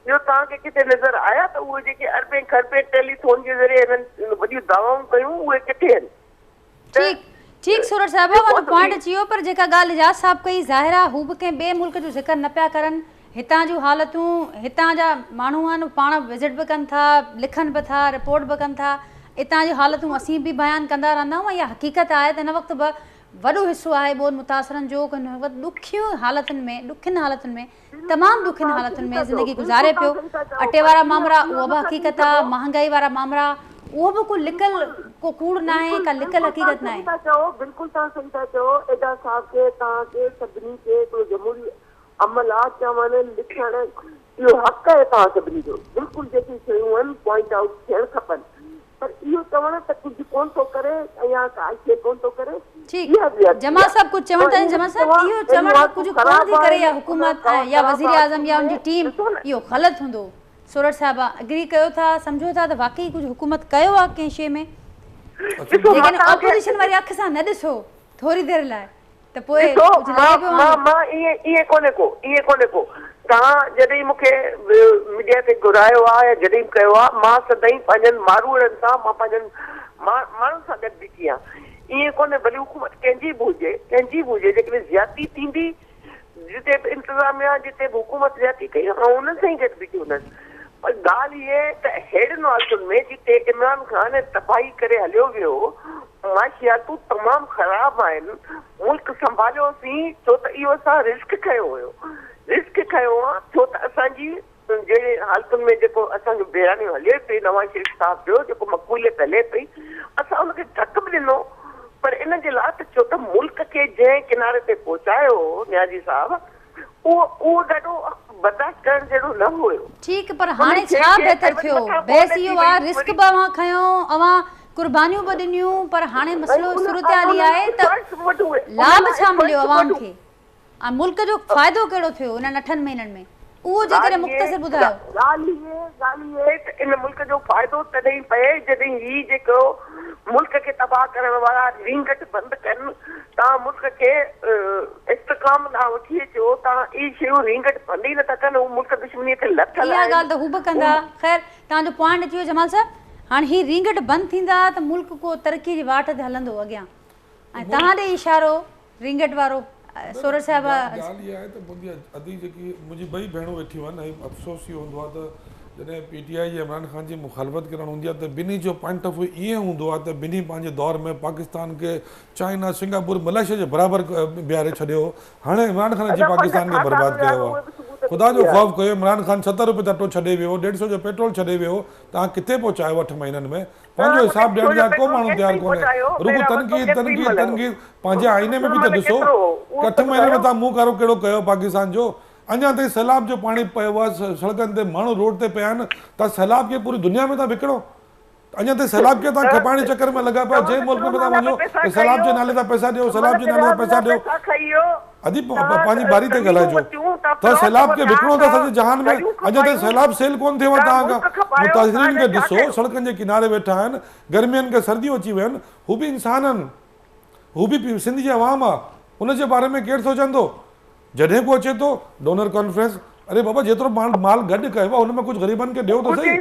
Speaker 4: ٻيو توهان کي ڪٿي نظر آيا ته اهي جيڪي اربين کربين ٽيلي ٿون جي ذريعي هنن وڏيون دعوائون ڪيون اهي ڪٿي آهن
Speaker 1: ٺيڪ ٺيڪ سورٺ صاحب وڏو پوائنٽ اچي ويو پر جيڪا ڳالهه اعجاز صاحب ڪئي ظاهر آ هو به ڪنهن ٻئي ملڪ جو ذڪر نه پيا ڪرن هتان جون حالتون هتان جا ماڻهو آهن پاڻ وزٽ به ڪن ٿا لکن به ٿا رپورٽ به ڪن ٿا اتان جون حالتون اسين به بيان ڪندا رهندا آهيون اها حقيقت آهي ته هن وقت به وڏو حصو آهي ٻوڏ متاثرن جو هن وقت ڏکين حالتن ۾ ڏکين حالتن ۾ تمام ڏکين حالتن ۾ زندگي گذاري پيو اٽي وارا مامرا اهو به حقيقت آهي مهانگائي وارا مامرا اهو به ڪو لڪل ڪو ڪوڙ ناهي ڪا لڪل حقيقت ناهي.
Speaker 4: بلڪل توهان صحيح ٿا چئو ادا صاحب کي توهان کي سڀني کي هڪڙو جمهوري عمل آ چوڻ لکڻ اهو حق آهي توهان سڀني جو بلڪل جيڪي شيون آهن پوائنٽ آئوٽ ٿيڻ کپن پر اهو چوڻ ته ڪجهه ڪون ٿو ڪري يا ڪا شي ڪون ٿو ڪري
Speaker 1: ٺيڪ جمال صاحب ڪجهه چوڻ چاهين جمال صاحب اهو چوڻ ته ڪجهه ڪون ٿي ڪري يا حڪومت يا وزير اعظم يا ان جي ٽيم اهو غلط هوندو سورٺ صاحب اگري ڪيو ٿا سمجهو ٿا ته واقعي ڪجهه حڪومت ڪيو آ ڪنهن شي ۾ جيڪڏهن اپوزيشن واري اک سان نه ڏسو ٿوري دير لاء ته پوء
Speaker 4: ڏسو
Speaker 1: ڪجهه لڳي
Speaker 4: مان
Speaker 1: پيو
Speaker 4: مان
Speaker 1: آهي.
Speaker 4: مان ائين ائين ڪونهي ڪو ائين ڪونهي ڪو توهان جڏهن مون کي ميڊيا تي گهرايو آ يا جڏهن به ڪيو آ مان سدائين پنهنجن ماروئڙن سان مان پنهنجن ماڻهن سان گڏ بيٺي آهيان ائين ڪونهي ڀلي حڪومت ڪنهن جي به هجي ڪنهن جي به هجي جيڪڏهن زيادتي ٿيندي جتي به انتظاميا جتي به حڪومت زيادتي ڪئي آئون انهن سان ئي گڏ بيٺي هوندس پر ڳالهه هيء ته ههڙين حالتن ۾ جتي عمران خان تباهي ڪري هليو ويو معاشياتون تمام خراب آهن، ملڪ سنڀاليوسين ڇو ته اهو اسان رسڪ کنيو هيو، رسڪ کنيو آ ڇو ته اسان جي جهڙي حالتن ۾ جيڪو اسان جو بيانيو هلي پئي نواز شريف صاحب جو جيڪو مقبوليت هلي پئي اسان ان کي ڌڪ به ڏنو پر ان جي لاء ته ڇو ته ملڪ کي جنهن ڪناري تي پهچايو هو نيازي صاحب اهو اهو ڏاڍو برداشت ڪرڻ جهڙو نه هيو.
Speaker 1: ٺيڪ پر
Speaker 4: ان
Speaker 1: هاڻي
Speaker 4: شيء
Speaker 1: ڇا
Speaker 4: کي
Speaker 1: بهتر
Speaker 4: ۽ وري
Speaker 1: ٿيو؟
Speaker 4: مٿان
Speaker 1: بحث
Speaker 4: ٻوڏ اچي
Speaker 1: اهو آ
Speaker 4: وئي
Speaker 1: رسڪ
Speaker 4: وري
Speaker 1: به اوهان کنيو اوهان قربانيون به ڏنيون پر هاڻي
Speaker 4: ۽
Speaker 1: مسئلو
Speaker 4: ان
Speaker 1: صورتحال
Speaker 4: ۽
Speaker 1: اها
Speaker 4: ان
Speaker 1: آهي
Speaker 4: لاء
Speaker 1: ته
Speaker 4: ايفرٽس به وٺون ان
Speaker 1: لاڀ
Speaker 4: لاء
Speaker 1: ڇا مليو
Speaker 4: ايفرٽس
Speaker 1: عوام
Speaker 4: وٺون.
Speaker 1: کي ۽ ملڪ جو فائدو ڪهڙو ٿيو انهن اٺن مهينن ۾ اهو جيڪڏهن
Speaker 4: ڳالهه
Speaker 1: مختصر
Speaker 4: هيء
Speaker 1: ٻڌايو.
Speaker 4: ڳالهه هيء ڳالهه هيء ته ان ملڪ جو فائدو تڏهن پئي جڏهن هي جيڪو ملڪ کي تباهه ڪرڻ وارا رينگٽ بند ڪن، توهان ملڪ کي استحڪام ڏانهن وٺي اچو، توهان اهي شيون رينگٽ بند ئي نٿا ڪن، هو ملڪ دشمنيء تي لٿل
Speaker 1: اها
Speaker 4: آهن،
Speaker 1: ڳالهه ته هو به ڪندا. خير توهان جو پوائنٽ اچي ويو جمال صاحب. هاڻ هي رينگٽ بند ٿيندا ته ملڪ ڪو ترقي جي واٽ تي هلندو اڳيان ۽ توهان ڏي اشارو رينگٽ وارو سورٺ صاحب.
Speaker 2: ڳالهه اها آهي ته منهنجي ادي جيڪي منهنجي ٻئي ڀيڻون ويٺيون آهن ۽ افسوس اهو هوندو آهي ته جڏهن پي ٽي آء جي عمران خان جي مخالفت ڪرڻ هوندي آهي ته ٻنهي جو پوائنٽ آف ويو ائين هوندو آهي ته ٻنهي پنهنجي دور ۾ پاڪستان کي چائنا سنگاپور ملائيشيا جي برابر بيهاري ڇڏيو هو هاڻي عمران خان اچي
Speaker 4: ادا پنهنجا
Speaker 2: پاڪستان کي
Speaker 4: کاتا
Speaker 2: برباد
Speaker 4: به
Speaker 2: ڪيو
Speaker 4: اهي
Speaker 2: آهي
Speaker 4: به ثبوت
Speaker 2: خدا
Speaker 4: ٿي
Speaker 2: جو
Speaker 4: ويا.
Speaker 2: خوف ڪيو عمران خان 70 روپيه تي اٽو ڇڏي ويو ڏيڍ سئو جو پيٽرول ڇڏي ويو توهان ڪٿي پهچايو اٺ مهينن ۾ پنهنجو حساب ڏيڻ جا ڪو ماڻهو تيار ڪونهي. رڳو تنقيد تنقيد تنقيد پنهنجي آئيني ۾ به ته ڏسو. اٺ مهينن ۾ توهان منهن ڪارو ڪهڙو ڪيو پاڪستان جو. اڃا تائين سيلاب جو پاڻي پيو آهي سڙڪن تي ماڻهو روڊ تي پيا آهن توهان سيلاب کي پوري دنيا ۾ ٿا وڪڻو. اڃا تائين سيلاب کي توهان کپائڻ جي چڪر ۾ لڳا پيا آهيو جنهن ملڪ ۾ توهان وڃو ته سيلاب جي نالي تان پئسا ڏيو سيلاب جي نالي تان پئسا ڏيو. ادي پنهنجي باري تي ڳالهائجو توهان سيلاب کي وڪڻو ٿا سڄي جهان ۾ اڃا تائين سيلاب سيل ڪون ٿيو آهي توهان کان متاثرين کي ڏسو سڙڪن جي ڪناري ويٺا آهن گرمين کي سرديون اچي ويون آهن هو به انسان آهن هو به سنڌ جي عوام آهي ان جي باري ۾ ڪير سوچندو جڏهن ڪو اچي ٿو ڊونر ڪانفرنس اري بابا جيترو مال گڏ ڪيو آهي ان ۾ ڪجهه غريبن کي ڏيو ته سهي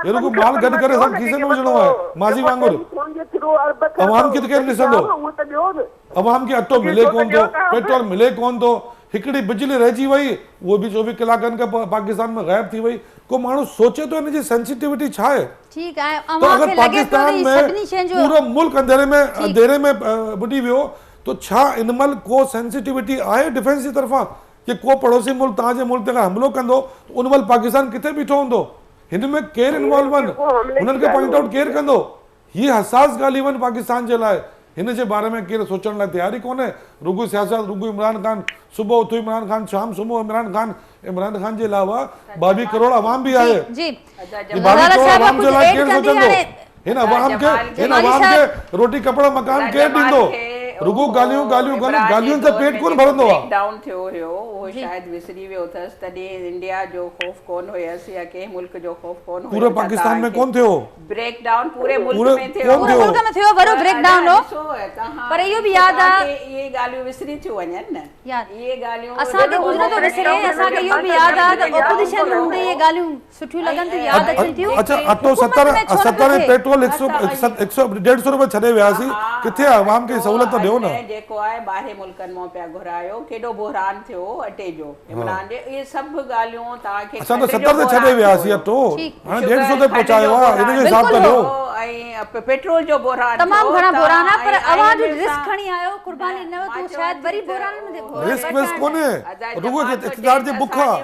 Speaker 2: هي رڳو مال گڏ ڪري سڀ کيسي ۾ وجهڻو آهي ماضي وانگر عوام کي ته ڪير ڏسندو عوام کي اٽو ملي ڪون ٿو پيٽرول ملي ڪون ٿو هڪڙي بجلي رهجي وئي اهو به 24 ڪلاڪن کان پاڪستان ۾ غائب ٿي وئي ڪو ماڻهو سوچي ٿو ان جي سينسيٽيوٽي ڇا آهي
Speaker 1: ٺيڪ آهي
Speaker 2: ته
Speaker 1: اوهان
Speaker 2: اگر
Speaker 1: کي لڳي پيو ته
Speaker 2: پاڪستان
Speaker 1: هي
Speaker 2: ۾
Speaker 1: سڀني شين جو
Speaker 2: پورو ملڪ انڌيري ۾
Speaker 1: ٺيڪ
Speaker 2: انڌيري ۾ ٻڏي ويو ته ڇا ان مهل ڪو سينسيٽيوٽي آهي ڊفينس جي طرفان ڪي ڪو پڙوسي ملڪ توهان جي ملڪ تي اگر حملو ڪندو ته ان مهل پاڪستان ڪٿي بيٺو هوندو هن ۾ ڪير انوالو آهن هنن کي پوائنٽ آئوٽ ڪير ڪندو هي حساس ڳالهيون آهن پاڪستان جي لاء هن جي باري ۾ ڪير سوچڻ لاء تيار ئي ڪونهي رڳو سياست رڳو عمران خان صبح اٿو عمران خان شام سمهو عمران خان عمران خان جي علاوه 22 ڪروڙ عوام به آهي
Speaker 1: جي
Speaker 2: هي 22 ڪروڙ عوام جي لاء ڪير سوچندو هن عوام کي هن عوام کي روٽي ڪپڙا مڪان ڪير ڏيندو رڳو ڳالهيون ڳالهيون ڳالهيون ڳالهين سان پيٽ ڪونه ڀرندو آ.
Speaker 3: بريڪ ڊائون ٿيو هيو اهو شايد وسري ويو اٿس تڏهن انڊيا جو خوف ڪون هيس يا ڪنهن ملڪ جو خوف ڪون هيو
Speaker 2: پوري پاڪستان ۾ ڪون ٿيو
Speaker 3: بريڪ ڊائون پوري ملڪ ۾ ٿيو
Speaker 1: پوري ملڪ ۾ ٿيو وڏو بريڪ ڊائون هو پر اهو به ياد آ
Speaker 3: اهي ڳالهيون وسري ٿيون وڃن نه
Speaker 1: ياد
Speaker 3: اهي ڳالهيون
Speaker 1: اسان کي ڪجهه نٿو وسري اسان کي اهو به ياد آ ته اپوزيشن ۾ هوندي اهي ڳالهيون سٺيون لڳن ٿيون ياد اچن ٿيون
Speaker 2: اڇا اٽو 70 70 ۽ پيٽرول 100 150 روپيه ڇڏي وياسين ڪٿي آ عوام کي سهولت ڏيو. ڏيو نه.
Speaker 3: جيڪو آهي ٻاهرين ملڪن مان پيا گهرايو، ڪيڏو بحران ٿيو اٽي جو عمران جي، اهي سڀ ڳالهيون توهان کي
Speaker 2: اسان ته 70 تي ڇڏي وياسين اٽو، هاڻي 150 تي پهچايو آهي، ان جو حساب ته ڏيو.
Speaker 3: ۽ پيٽرول جو بحران
Speaker 1: تمام گهڻا بحران آهي، پر اوهان جو رسڪ کڻي آيو قرباني ڏنو ته شايد وري بحرانن ۾
Speaker 2: رسڪ وسڪ ڪونهي، رڳو اقتدار جي بک آهي،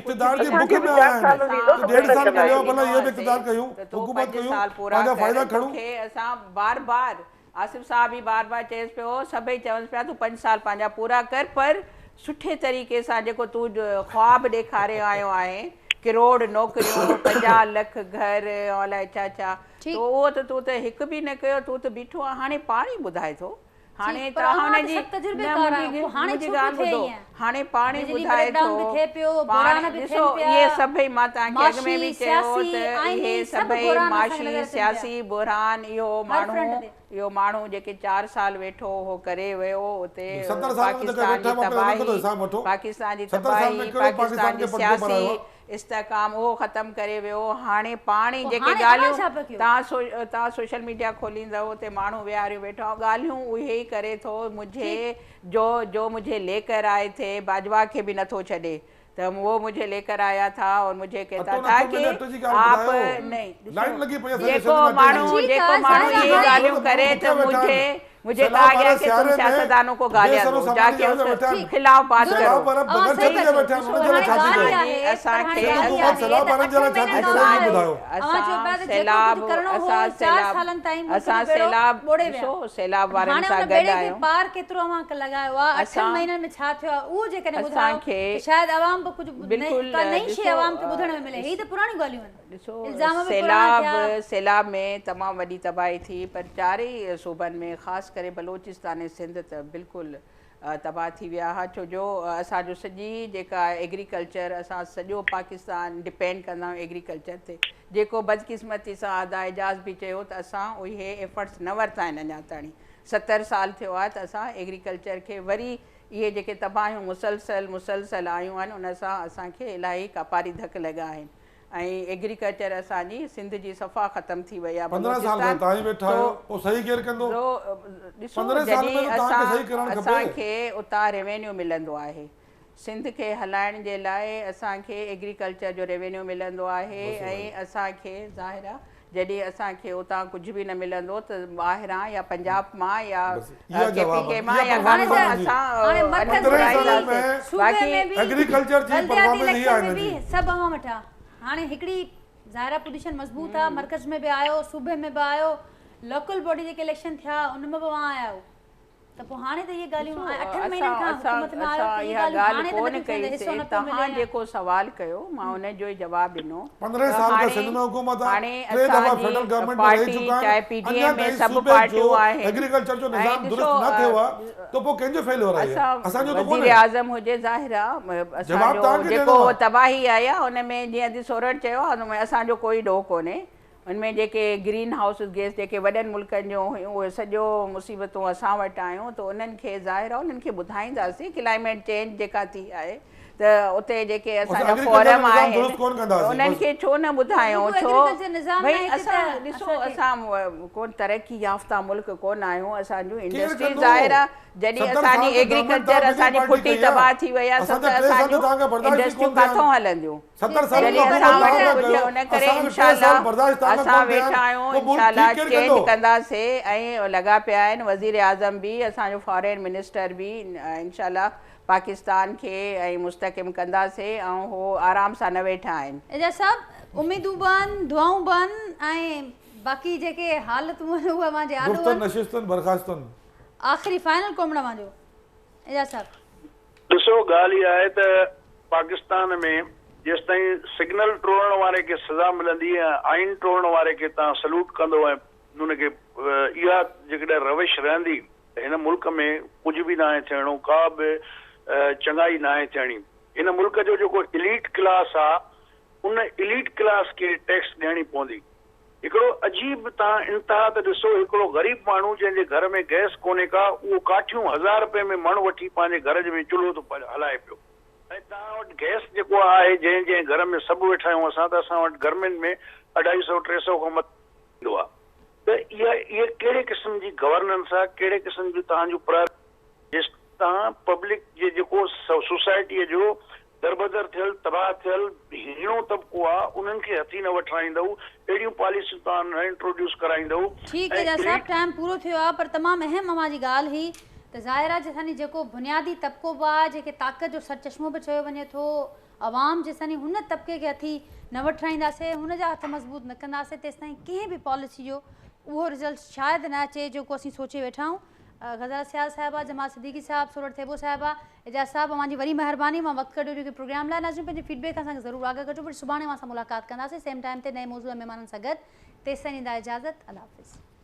Speaker 2: اقتدار جي بک ۾ آيا آهن ته 1.5 سال مليو آهي، ڀلا اهو به اقتدار ڪيون، حڪومت ڪيون، پنهنجا فائدا کڻون.
Speaker 3: اسان بار بار آصف صاحب به بار بار چئيس پيو، سڀئي چونس پيا تون 5 سال پنهنجا پورا ڪر، پر سٺي طريقي سان جيڪو تون خواب ڏيکاري آيو آهين، ڪروڙ نوڪريون، 50 لک گهر، الائي ڇا ڇا، تو اهو ته تون ته هڪ به نه ڪيو، تون ته بيٺو آهين، هاڻي پاڻ ئي ٻڌائي ٿو، هاڻي توهان هن جي منهنجي ڳالهه ٻڌو، هاڻي پاڻ ئي ٻڌائي ٿو، پاڻ ڏسو اهي سڀئي مان توهان کي اڳ ۾ به چيو ته اهي سڀئي معاشي سياسي بحران اهو ماڻهو اهو ماڻهو جيڪي 4 سال ويٺو هو ڪري ويو اتي پاڪستان جي تباهي پاڪستان جي تباهي پاڪستان جي سياسي استحڪام اهو ختم ڪري ويو. هاڻي پاڻ ئي جيڪي ڳالهيون توهان سوشل ميڊيا کوليندؤ اتي ماڻهو ويهاريون ويٺو ڳالهيون اهي ئي ڪري ٿو، مجهي جو جو مجهي ليڪر آئي ٿي، باجوا کي به نٿو ڇڏي ته وہ مجهي ليڪر آيا ٿا اور مجهي ڪهتا ٿا ڪي آپ نهين. جيڪو ماڻهو جيڪو ماڻهو اهي ڳالهيون ڪري ته مجهي مجهي ڪها گيا ڪي تم سياستدانون ڪو گاليان دو، جا ڪي اس ڪي خلاف بات ڪرو. اسان سيلاب ڏسو سيلاب وارن سان گڏ آهيون. بلڪل ڏسو سيلاب سيلاب ۾ تمام وڏي تباهي ٿي، پر چارئي صوبن ۾ خاص ڪري بلوچستان ۽ سنڌ ته بلڪل تباهه ٿي ويا هئا، ڇو جو اسان جو سڄي جيڪا ايگريڪلچر، اسان سڄو پاڪستان ڊپينڊ ڪندا آهيون ايگريڪلچر تي، جيڪو بدقسمتي سان ادا اعجاز به چيو ته اسان اهي ايفرٽس نه ورتا آهن اڃا تاڻي، 70 سال ٿيو آهي ته اسان ايگريڪلچر کي وري اهي جيڪي تباهيون مسلسل مسلسل آيون آهن ان سان اسان کي الاهي ڪاپاري ڌڪ لڳا آهن ۽ ايگريڪلچر اسان جي سنڌ جي صفا ختم ٿي وئي آهي.
Speaker 2: 15 سال کان توهان ئي ويٺا آهيو، پوء صحيح ڪير ڪندو؟
Speaker 3: ڏسو جڏهن اسان اسان کي اتان ريونيو ملندو آهي، سنڌ کي هلائڻ جي لاء اسان کي ايگريڪلچر جو ريونيو ملندو آهي ۽ اسان کي ظاهر آهي جڏهن اسان کي اتان ڪجهه به نه ملندو ته ٻاهران يا پنجاب مان يا ڪي پي ڪي مان يا ڪاٿان اسان گهرائينداسين. باقي
Speaker 2: ايگريڪلچر جي پرفارمنس هي آهي هن جي.
Speaker 1: سڀ اوهان وٽ آهي. هاڻي هڪڙي ظاهر آهي پوزيشن مضبوط آهي، مرڪز ۾ به آيو، صوبي ۾ به آيو، لوڪل باڊي جيڪي اليڪشن ٿيا ان ۾ به اوهان آيا آهيو، ته پوء هاڻي ته اهي ڳالهيون 8 مهينن کان حڪومت ۾ آيو ته اهي ڳالهيون هاڻي ته نٿيون ٿين ته حصو نٿو ملي.
Speaker 3: توهان جيڪو سوال ڪيو مان ان جو ئي جواب ڏنو.
Speaker 2: 15 سال کان سنڌ ۾ حڪومت آهي، 3 دفعا فيڊرل گورنمينٽ ۾ رهي چڪا آهن، اڃا تائين صوبي جو ايگريڪلچر جو نظام درست نه ٿيو آهي ته پوء ڪنهن جو فيليور آهي؟ اسان جو ته ڪونهي.
Speaker 3: وزيراعظم هجي ظاهر آهي اسان جو جيڪو تباهي آئي آهي ان ۾ جيئن ادي سورٺ چيو آهي ان ۾ اسان جو ڪوئي ڏوهه ڪونهي، ان ۾ جيڪي گرين هائوس گيس جيڪي وڏن ملڪن جون هيون اهي سڄو مصيبتون اسان وٽ آيون ته انهن کي ظاهر آهي انهن کي ٻڌائينداسين ڪلائميٽ چينج جيڪا ٿي آهي ته اتي جيڪي اسان جا فورم آهن انهن کي ڇو نه ٻڌايون، ڇو ڀئي اسان ڏسو اسان ڪون ترقي يافته ملڪ ڪون آهيون، اسان جون انڊسٽريز ظاهر آهي جڏهن اسان جي ايگريڪلچر اسان جي ڦٽي تباهه ٿي وئي آهي ته اسان جون انڊسٽريون ڪاٿون هلنديون.
Speaker 2: 70 سالن
Speaker 3: جڏهن
Speaker 2: کان
Speaker 3: اسان
Speaker 2: حڪومت
Speaker 3: وٽ
Speaker 2: توهان پيا
Speaker 3: ڪجهه
Speaker 2: ڪيو،
Speaker 3: ان ڪري
Speaker 2: اسان کي
Speaker 3: انشاء
Speaker 2: 3 سال
Speaker 3: الله
Speaker 2: برداشت توهان کان
Speaker 3: اسان
Speaker 2: ڪونه ٿيا
Speaker 3: ويٺا
Speaker 2: آهن،
Speaker 3: آهيون
Speaker 2: پوء ملڪ
Speaker 3: انشاء الله
Speaker 2: ٺيڪ ڪير
Speaker 3: چينج
Speaker 2: ڪندو؟
Speaker 3: ڪنداسي ۽ لڳا پيا آهن، وزير اعظم به اسان جو فارين منسٽر به انشاء الله پاڪستان کي ۽ مستحڪم ڪنداسي ۽ هو آرام سان نه ويٺا آهن.
Speaker 1: اعجاز صاحب اميدون به آهن، دعائون به آهن ۽ باقي جيڪي حالتون آهن اهي اوهان جي آڏو
Speaker 2: گفتن
Speaker 1: آهن.
Speaker 2: نشستن برخاستن.
Speaker 1: آخري فائنل ڪامينٽ اوهان جو اعجاز صاحب.
Speaker 5: ڏسو ڳالهه اها آهي ته پاڪستان ۾ جيستائين سگنل ٽوڙڻ واري کي سزا ملندي ۽ آئين ٽوڙڻ واري کي توهان سلوٽ ڪندو ۽ ان کي اها جيڪڏهن روش رهندي ته هن ملڪ ۾ ڪجهه به ناهي ٿيڻو، ڪا به چڱائي ناهي ٿيڻي. هن ملڪ جو جيڪو اليٽ ڪلاس آ ان اليٽ ڪلاس کي ٽيڪس ڏيڻي پوندي. هڪڙو عجيب توهان انتها ته ڏسو هڪڙو غريب ماڻهو جنهن جي گهر ۾ گئس ڪونهي ڪا اهو ڪاٺيون 1000 رپئي ۾ مڻ وٺي پنهنجي گهر ۾ چلهو ٿو هلائي پيو ۽ توهان وٽ گئس جيڪو آهي جنهن جنهن گهر ۾ سڀ ويٺا آهيون اسان ته اسان وٽ گرمين ۾ 250 300 کان مٿي ايندو آهي. ته اها اها ڪهڙي قسم جي گورننس آهي، ڪهڙي قسم جون توهان جون پرائرٽيز جيستائين توهان پبلڪ جي جيڪو سوسائٽيء جو دربدر ٿيل، تباهه ٿيل هيڻو طبقو آ، انهن کي هٿي نه وٺرائيندؤ، اهڙيون پاليسيون توهان نه انٽروڊيوس ڪرائيندؤ
Speaker 1: ٺيڪ
Speaker 5: ۽
Speaker 1: اعجاز صاحب
Speaker 5: ايليٽ.
Speaker 1: ٽائيم پورو ٿيو آ پر تمام اهم اوهان جي ڳالهه هئي ته ظاهر آ جيستائين جيڪو بنيادي طبقو به آ جنهن کي طاقت جو سرچشمو به چيو وڃي ٿو عوام جيستائين هن طبقي کي هٿي نه وٺرائينداسي هن جا هٿ مضبوط نه ڪنداسي تيستائين ڪنهن به پاليسي جو اهو رزلٽ شايد نه اچي جيڪو اسين سوچي ويٺا آهيون. غزاله سيال صاحبه، جمال صديقي صاحب، سورٺ ٿيٻو صاحبه، اعجاز صاحب اوهان جي وڏي مهرباني اوهان وقت ڪڍيو جوڪي پروگرام لاء ناظرين پنهنجي فيڊ بيڪ اسان کي ضرور آگاهه ڪجو وري سڀاڻي اوهان سان ملاقات ڪنداسين سيم ٽائيم تي نئين موضوع ۽ مهمانن سان گڏ تيستائين ڏيندا اجازت الله حافظ.